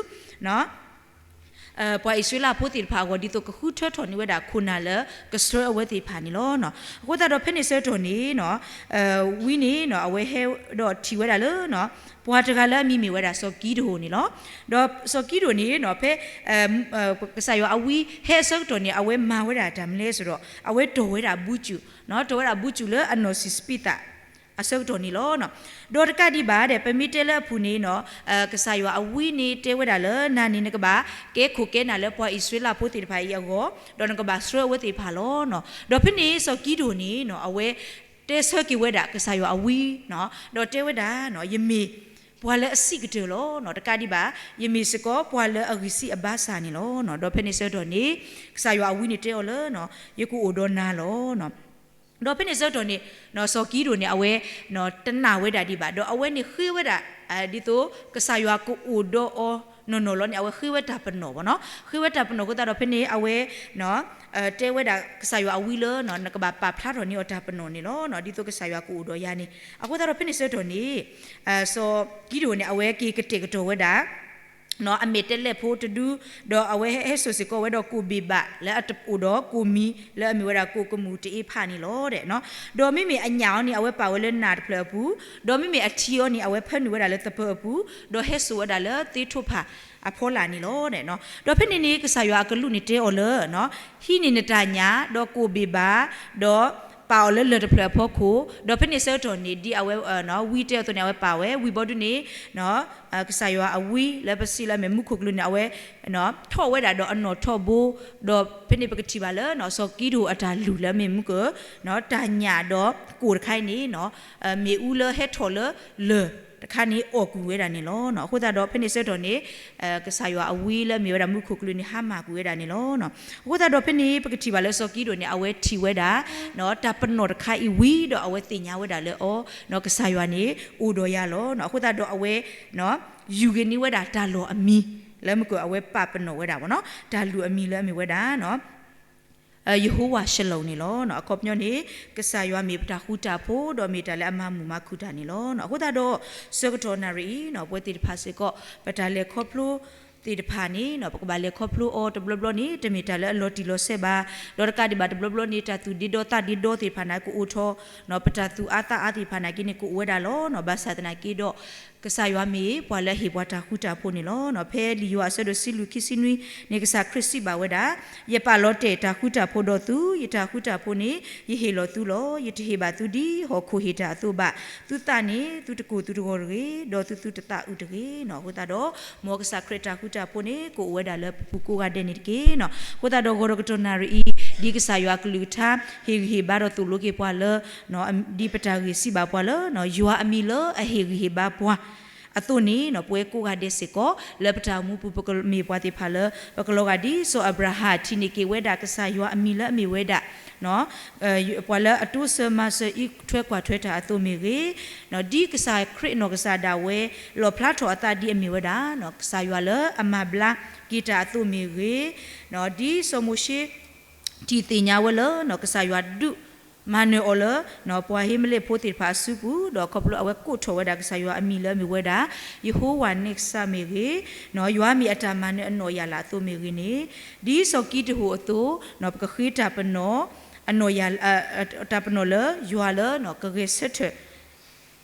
ပှၤအံၣ်စရ့လးဖိသ့ၣ်တဖၣ်အဂီၢ် ဒ်သိးကဃုထၢထီၣ်န့ၢ်ဝဲဒၣ်ခိၣ်နၢ်လၢကဆှၢအဝဲသ့ၣ်တဖၣ်န့ၣ်လီၤ. အဃိသတးဒီးဖဲန့ၣ်ဆၢကတီၢ်န့ၣ် ဝံန့ၣ် အဝဲဟဲဒီးထံၣ်ဝဲဒၣ်လၢ ပှၤတဂၤလၢအမံၤမ့ၢ်ဝဲဒၣ်စီၤကံဒဧိၣ်န့ၣ်လီၤ. ဒီးစီၤကံဒဧိၣ်န့ၣ် ဖဲ ကစၢ်ယွၤအဝံဟဲအဆၢကတီၢ်န့ၣ် အဝဲမၤဝဲဒၣ်တၢ်မနုၤလဲၣ်ဆိုတော့ အဝဲတီၢ်ဝဲဒၣ်ဘုကၠူၣ်, တီၢ်ဝဲဒၣ်ဘုကၠူၣ်လၢအနီၢ်ဆံးစပံးသး အဆၢကတီၢ်န့ၣ်လီၤ. ဒီးတကးဒံးဘၣ်ဒီး ပမ့ၢ်တဲလၢအပူၤန့ၣ် ကစၢ်ယွၤအဝံန့ၣ်တဲဝဲဒၣ်လၢ နၤန့ၣ်နကဘၣ်ကဲခိၣ်ကဲနၢ်လၢပှၤအံၣ်စရ့လးဖိသ့ၣ်တဖၣ်အံၤအဂီၢ်, ဒီးနကဘၣ်ဆှၢအဝဲသ့ၣ်တဖၣ်လီၤ. ဒီးဖဲန့ၣ်စီၤကံဒဧိၣ်န့ၣ် အဝဲတဲဆၢက့ၤဝဲဒၣ်ကစၢ်ယွၤအဝံ, ဒီးတဲဝဲဒၣ် ယမ့ၢ်ပှၤလၢအစံးကတၢၢ်လီၤ. တကးဒံးဘၣ် ယမ့ၢ်စ့ၢ်ကီးပှၤလၢအဂံၢ်စၢ်အဘါစၢ်န့ၣ်လီၤ. ဒီးဖဲန့ၣ်ဆၢကတီၢ်န့ၣ် ကစၢ်ယွၤအဝံန့ၣ်တဲအီၤလၢ ယကအိၣ်ဒီးနၤလီၤ. ဒီးဖဲန့ၣ်ဆၢကတီၢ်န့ၣ် စီၤကံဒဧိၣ်န့ၣ် အဝဲ တနာ်ဝဲဒၣ်ဒံးဘၣ်, ဒီးအဝဲန့ၣ်ဃ့ဝဲဒၣ် ဒ်သိးကစၢ်ယွၤကအိၣ်ဒီးအီၤနီၢ်နီၢ်လီၤန့ၣ် အဝဲဃ့ဝဲတၢ်ပနီၣ်ဘၣ်နီၤ. ဃ့ဝဲတၢ်ပနီၣ်အဃိသတးဒီးဖဲန့ၣ် အဝဲ တဲဝဲဒၣ်ကစၢ်ယွၤအဝံလၢ နကဘၣ်ပာ်ဖျါထီၣ်န့ၢ်အီၤတၢ်ပနီၣ်န့ၣ်လီၤ. ဒ်သိးကစၢ်ယွၤကအိၣ်ဒီးယၤန့ၣ် အဃိသတးဒီးဖဲန့ၣ်ဆၢကတီၢ်န့ၣ် စီၤကံဒဧိၣ်န့ၣ် အဝဲက့ၤကတဲာ်ကတီၤဝဲဒၣ် အမဲာ်တဲးလဲးဖိတဒု, ဒီးအဝဲဟဲစိာ်စ့ၢ်ကီးဝဲဒီးကိၣ်ဘ့ၣ်ဘၣ်လၢအအိၣ်ဒီးကိၣ်မံၤလၢအမ့ၢ်ဝဲဒၣ်ကိၣ်ကမူၣ်တအ့ဖးန့ၣ်လီၤ. ဒီးမ့မ့ၢ်အညၣ်အီၤန့ၣ် အဝဲပာ်ဝဲလၢနၢ်တဖျၢၣ်အပူၤ, ဒီးမ့မ့ၢ်အထံအီၤန့ၣ် အဝဲဖၢနုာ်ဝဲဒၣ်လၢသပၢၤအပူၤ, ဒီးဟဲစိာ်ဝဲဒၣ်လၢသ့ၣ်ထိၣ်ဖးအဖီလာ်န့ၣ်လီၤ. ဒီးဖဲန့ၣ်န့ၣ် ကစၢ်ယွၤအကလူးန့ၣ်တဲအီၤလၢ ဟံးန့ၢ်နတၢ်ညၣ် ဒီးကိၣ်ဘ့ၣ်ဘၣ်, ဒီးပာ်အီၤလၢလၢၢ်တဖျၢၣ်အဖီခိၣ်, ဒီးဖဲန့ၣ်ဆၢကတီၢ်န့ၣ် ဒ်အဝဲ ဝံတဲအသိးန့ၣ် အဝဲပာ်ဝဲ ဝံၤဘီဒုန့ၣ် ကစၢ်ယွၤအဝံလၢပစံးလၢအမ့ၢ်မူခိၣ်ကလူးန့ၣ် အဝဲ ထီၣ်ဝဲဒၣ်ဒီးအနီၣ်ထီၣ်ဘိ, ဒီးဖဲန့ၣ်ပကထံၣ်ဘၣ်လၢ စီၤကံဒဧိၣ်အတၢ်လုၢ်လၢအမ့ၢ်မူကၢၢ် တၢ်ညၣ်ဒီးကိၣ်တခါအံၤန့ၣ် မ့ၣ်အူလၢဟဲထီၣ်လၢလၢၢ်တခါန့ၣ် အီၣ်ကွံာ်ဝဲဒၣ်န့ၣ်လီၤ. အဃိသတးဒီးဖဲန့ၣ်ဆၢကတီၢ်န့ၣ် ကစၢ်ယွၤအဝံလၢအမ့ၢ်ဝဲဒၣ်မူခိၣ်ကလူးန့ၣ် ဟါမၢ်ကွံာ်ဝဲဒၣ်န့ၣ်လီၤ. အဃိသတးဒီးဖဲန့ၣ် ပကထံၣ်ဘၣ်လၢစီၤကံဒဧိၣ်န့ၣ် အဝဲထံၣ်ဝဲဒၣ် တၢ်ပနီၣ်တခါအံၤဝံၤ ဒီးအဝဲသ့ၣ်ညါဝဲဒၣ်လၢအီၤ ကစၢ်ယွၤန့ၣ် အိၣ်ဒီးယၤလီၤ. အဃိသတးဒီးအဝဲ ယူၤဂ့ၤန့ၢ်ဝဲဒၣ်တၢ်လီၢ်အမံၤ လၢမုၢ်ကၢၢ်အဝဲပာ်ပနီၣ်ဝဲဒၣ်ဘၣ်နီၤ တၢ်လုၢ်အမံၤလၢအမ့ၢ်ဝဲဒၣ် ယဟိဝၤၡလိၣ်န့ၣ်လီၤ. အခီပညီန့ၣ် ကစၢ်ယွၤမ့ၢ်ပတၢ်ဃူတၢ်ဖိး ဒီးမ့ၢ်တၢ်လၢအမၤမုာ်မၤခုၣ်တၢ်န့ၣ်လီၤ. အဃိသတးဒီး ဆၢကတီၢ်နၣ်ရံၣ်အံၤ ပဝဲသ့ၣ်တဖၣ်စ့ၢ်ကီး ပတၢ်လဲၤခီဖျိသ့ၣ်တဖၣ်န့ၣ် ပကဘၣ်လဲၤခီဖျိအီၤတဘျီဘျီန့ၣ် တမ့ၢ်တၢ်လၢအလီၤတံၢ်လီၤဆဲးဘၣ်. ဒီးတကးဒံးဘၣ်တဘျီဘျီန့ၣ် တၢ်သူၣ်ဒ့ဒီသးဒ့ဒီသ့ၣ်တဖၣ်န့ၣ် ကအိၣ်ထီၣ် ပတၢ်သူၣ်အါသးအါသ့ၣ်တဖၣ်နာ်က့န့ၣ် ကအိၣ်ဝဲဒၣ်လီၤ. ဘၣ်ဆၣ်သနာ်က့ဒီး ကစၢ်ယွၤမ့ၢ်ပှၤလၢအဟ့ၣ်ပှၤတၢ်ဃူတၢ်ဖိးန့ၣ်လီၤ. ဖဲလံာ်ယိၤဟၣ်အဆၢဒိၣ်တဆံလွံၢ်ခံဆံနွံန့ၣ် ကစၢ်ခရံာ်စံးဘၣ်ဝဲဒၣ်, ယပာ်လီၤတဲာ်တၢ်ဃူတၢ်ဖိးဒီးသု, ယတၢ်ဃူတၢ်ဖိးန့ၣ် ယဟ့ၣ်လီၤသုလီၤ. ယတဟ့ၣ်ဘၣ်သုဒ်ဟီၣ်ခိၣ်ဟ့ၣ်တၢ်အသိးဘၣ်. သုသးန့ၣ် သုတကိၢ်သုတဂီၤတဂ့ၤ, ဒီးသုသုတသးအုးတဂ့ၤ. အဃိသတးဒီး မ်ကစၢ်ခရံာ်တၢ်ဃူတၢ်ဖိးန့ၣ် ကအိၣ်ဝဲဒၣ်လၢပပူၤကိးဂၤဒဲးန့ၣ်တက့ၢ်. အဃိသတးဒီး ဂီၤဒီးကတီၢ်နၣ်ရံၣ်အံၤ ဒ်ကစၢ်ယွၤအကလုၢ်ကထါ ဟ့ၣ်ဂံၢ်ဟ့ၣ်ဘါဒီးသိၣ်လိက့ၤပှၤလၢ ဒ်ပတၢ်ဂ့ၢ်စံးဘၣ်ပှၤလၢ ယွၤအမံၤလၢအဟ့ၣ်ဂံၢ်ဟ့ၣ်ဘါပှၤအသိးန့ၣ် ပဝဲကိးဂၤဒဲးစ့ၢ်ကီး လၢပတၢ်အိၣ်မူပူၤ ပကမ့ၢ်ပှၤသ့ၣ်တဖၣ်လၢ ပကလီၤဂာ်ဒ်စီၤအၤဘြၤဟၣ် ထံၣ်န့ၢ်က့ၤဝဲဒၣ်ကစၢ်ယွၤအမံၤလၢအမ့ၢ်ဝဲဒၣ် ပှၤလၢအတိစၢၤမၤစၢၤအံးထွဲကွၢ်ထွဲတၢ်အသိးမ့ၢ်ဂ့ၤ, ဒ်ကစၢ်ခရံာ်အနီၢ်ကစၢ်ဒၣ်ဝဲ လီၣ်ဖျါထီၣ်အသးဒ်အမ့ၢ်ဝဲဒၣ် ကစၢ်ယွၤလၢအမၤဘျါက့ၤတၢ်အသိးမ့ၢ်ဂ့ၤ, ဒ်စီၤမိၤၡ့ ထံၣ်သ့ၣ်ညါဝဲလၢ ကစၢ်ယွၤဒုးမၤနၢၤအီၤလၢ ပှၤဟ့မ့လ့ၣ်ဖိသ့ၣ်တဖၣ်အစုပူၤ, ဒီးခီဖျိအဝဲကိးထီၣ်ဝဲဒၣ်ကစၢ်ယွၤအမံၤလၢအမ့ၢ်ဝဲဒၣ် ယဟိဝၤန့ၣ်ကစၢ်မ့ၢ်ဂ့ၤ, ယွၤမ့ၢ်အတၢ်မၤနၢၤအနီၢ်ယၢ်လၢအသိးမ့ၢ်ဂ့ၤန့ၣ်, ဒ်စီၤကံဒဧိၣ်အသိး ပကဃ့တၢ်ပနီၣ် အနီၢ်ယၢ် တၢ်ပနီၣ်လၢယွၤလၢကဂဲၤဆၢထၢၣ်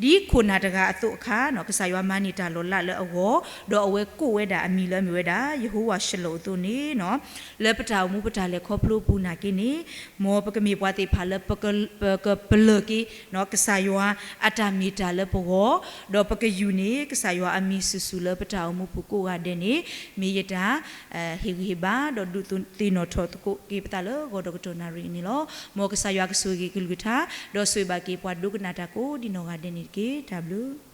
ဒ်ခိၣ်နၢ်တဂၤအသိးအခါန့ၣ်, ကစၢ်ယွၤမၤန့ၢ်တၢ်လီၤလးလၢအဂီၢ်, ဒီးအဝဲကိးဝဲဒၣ်အမံၤလၢအမ့ၢ်ဝဲဒၣ် ယဟိဝၤၡလိၣ်အသိးန့ၣ်, လၢပတၢ်အိၣ်မူပတၢ်လဲၤခီဖျိအပူၤနာ်က့န့ၣ်, မ်ပကမ့ၢ်ပှၤသ့ၣ်တဖၣ်လၢ ပကပလၢၢ်က့ၤ ကစၢ်ယွၤအတၢ်မ့ၢ်တၢ်လၢပဂီၢ်, ဒီးပကယူၢ်န့ၢ် ကစၢ်ယွၤအမံၤဆူၣ်ဆူၣ်လၢပတၢ်အိၣ်မူပူၤကိးဂၤဒဲးန့ၣ်, မ့ၢ်ယတၢ်ဟ့ၣ်ဂံၢ်ဟ့ၣ်ဘါ ဒီးဒုးသ့ၣ်နီၣ်ထီၣ်သကိးက့ၤပသးလၢဂီၤဒီးကတီၢ်နၣ်ရံၣ်အံၤန့ၣ်လီၤ. မ်ကစၢ်ယွၤကဆိၣ်ဂ့ၤက့ၤကလုၢ်ကထါ, ဒီးဆိၣ်ဂ့ၤဘၣ်က့ၤပှၤဒိကနၣ်တၢ်ကိးဒံးနီၢ်ဂၤဒဲးန့ၣ်တက့ၢ်. တၢ်ဘျုး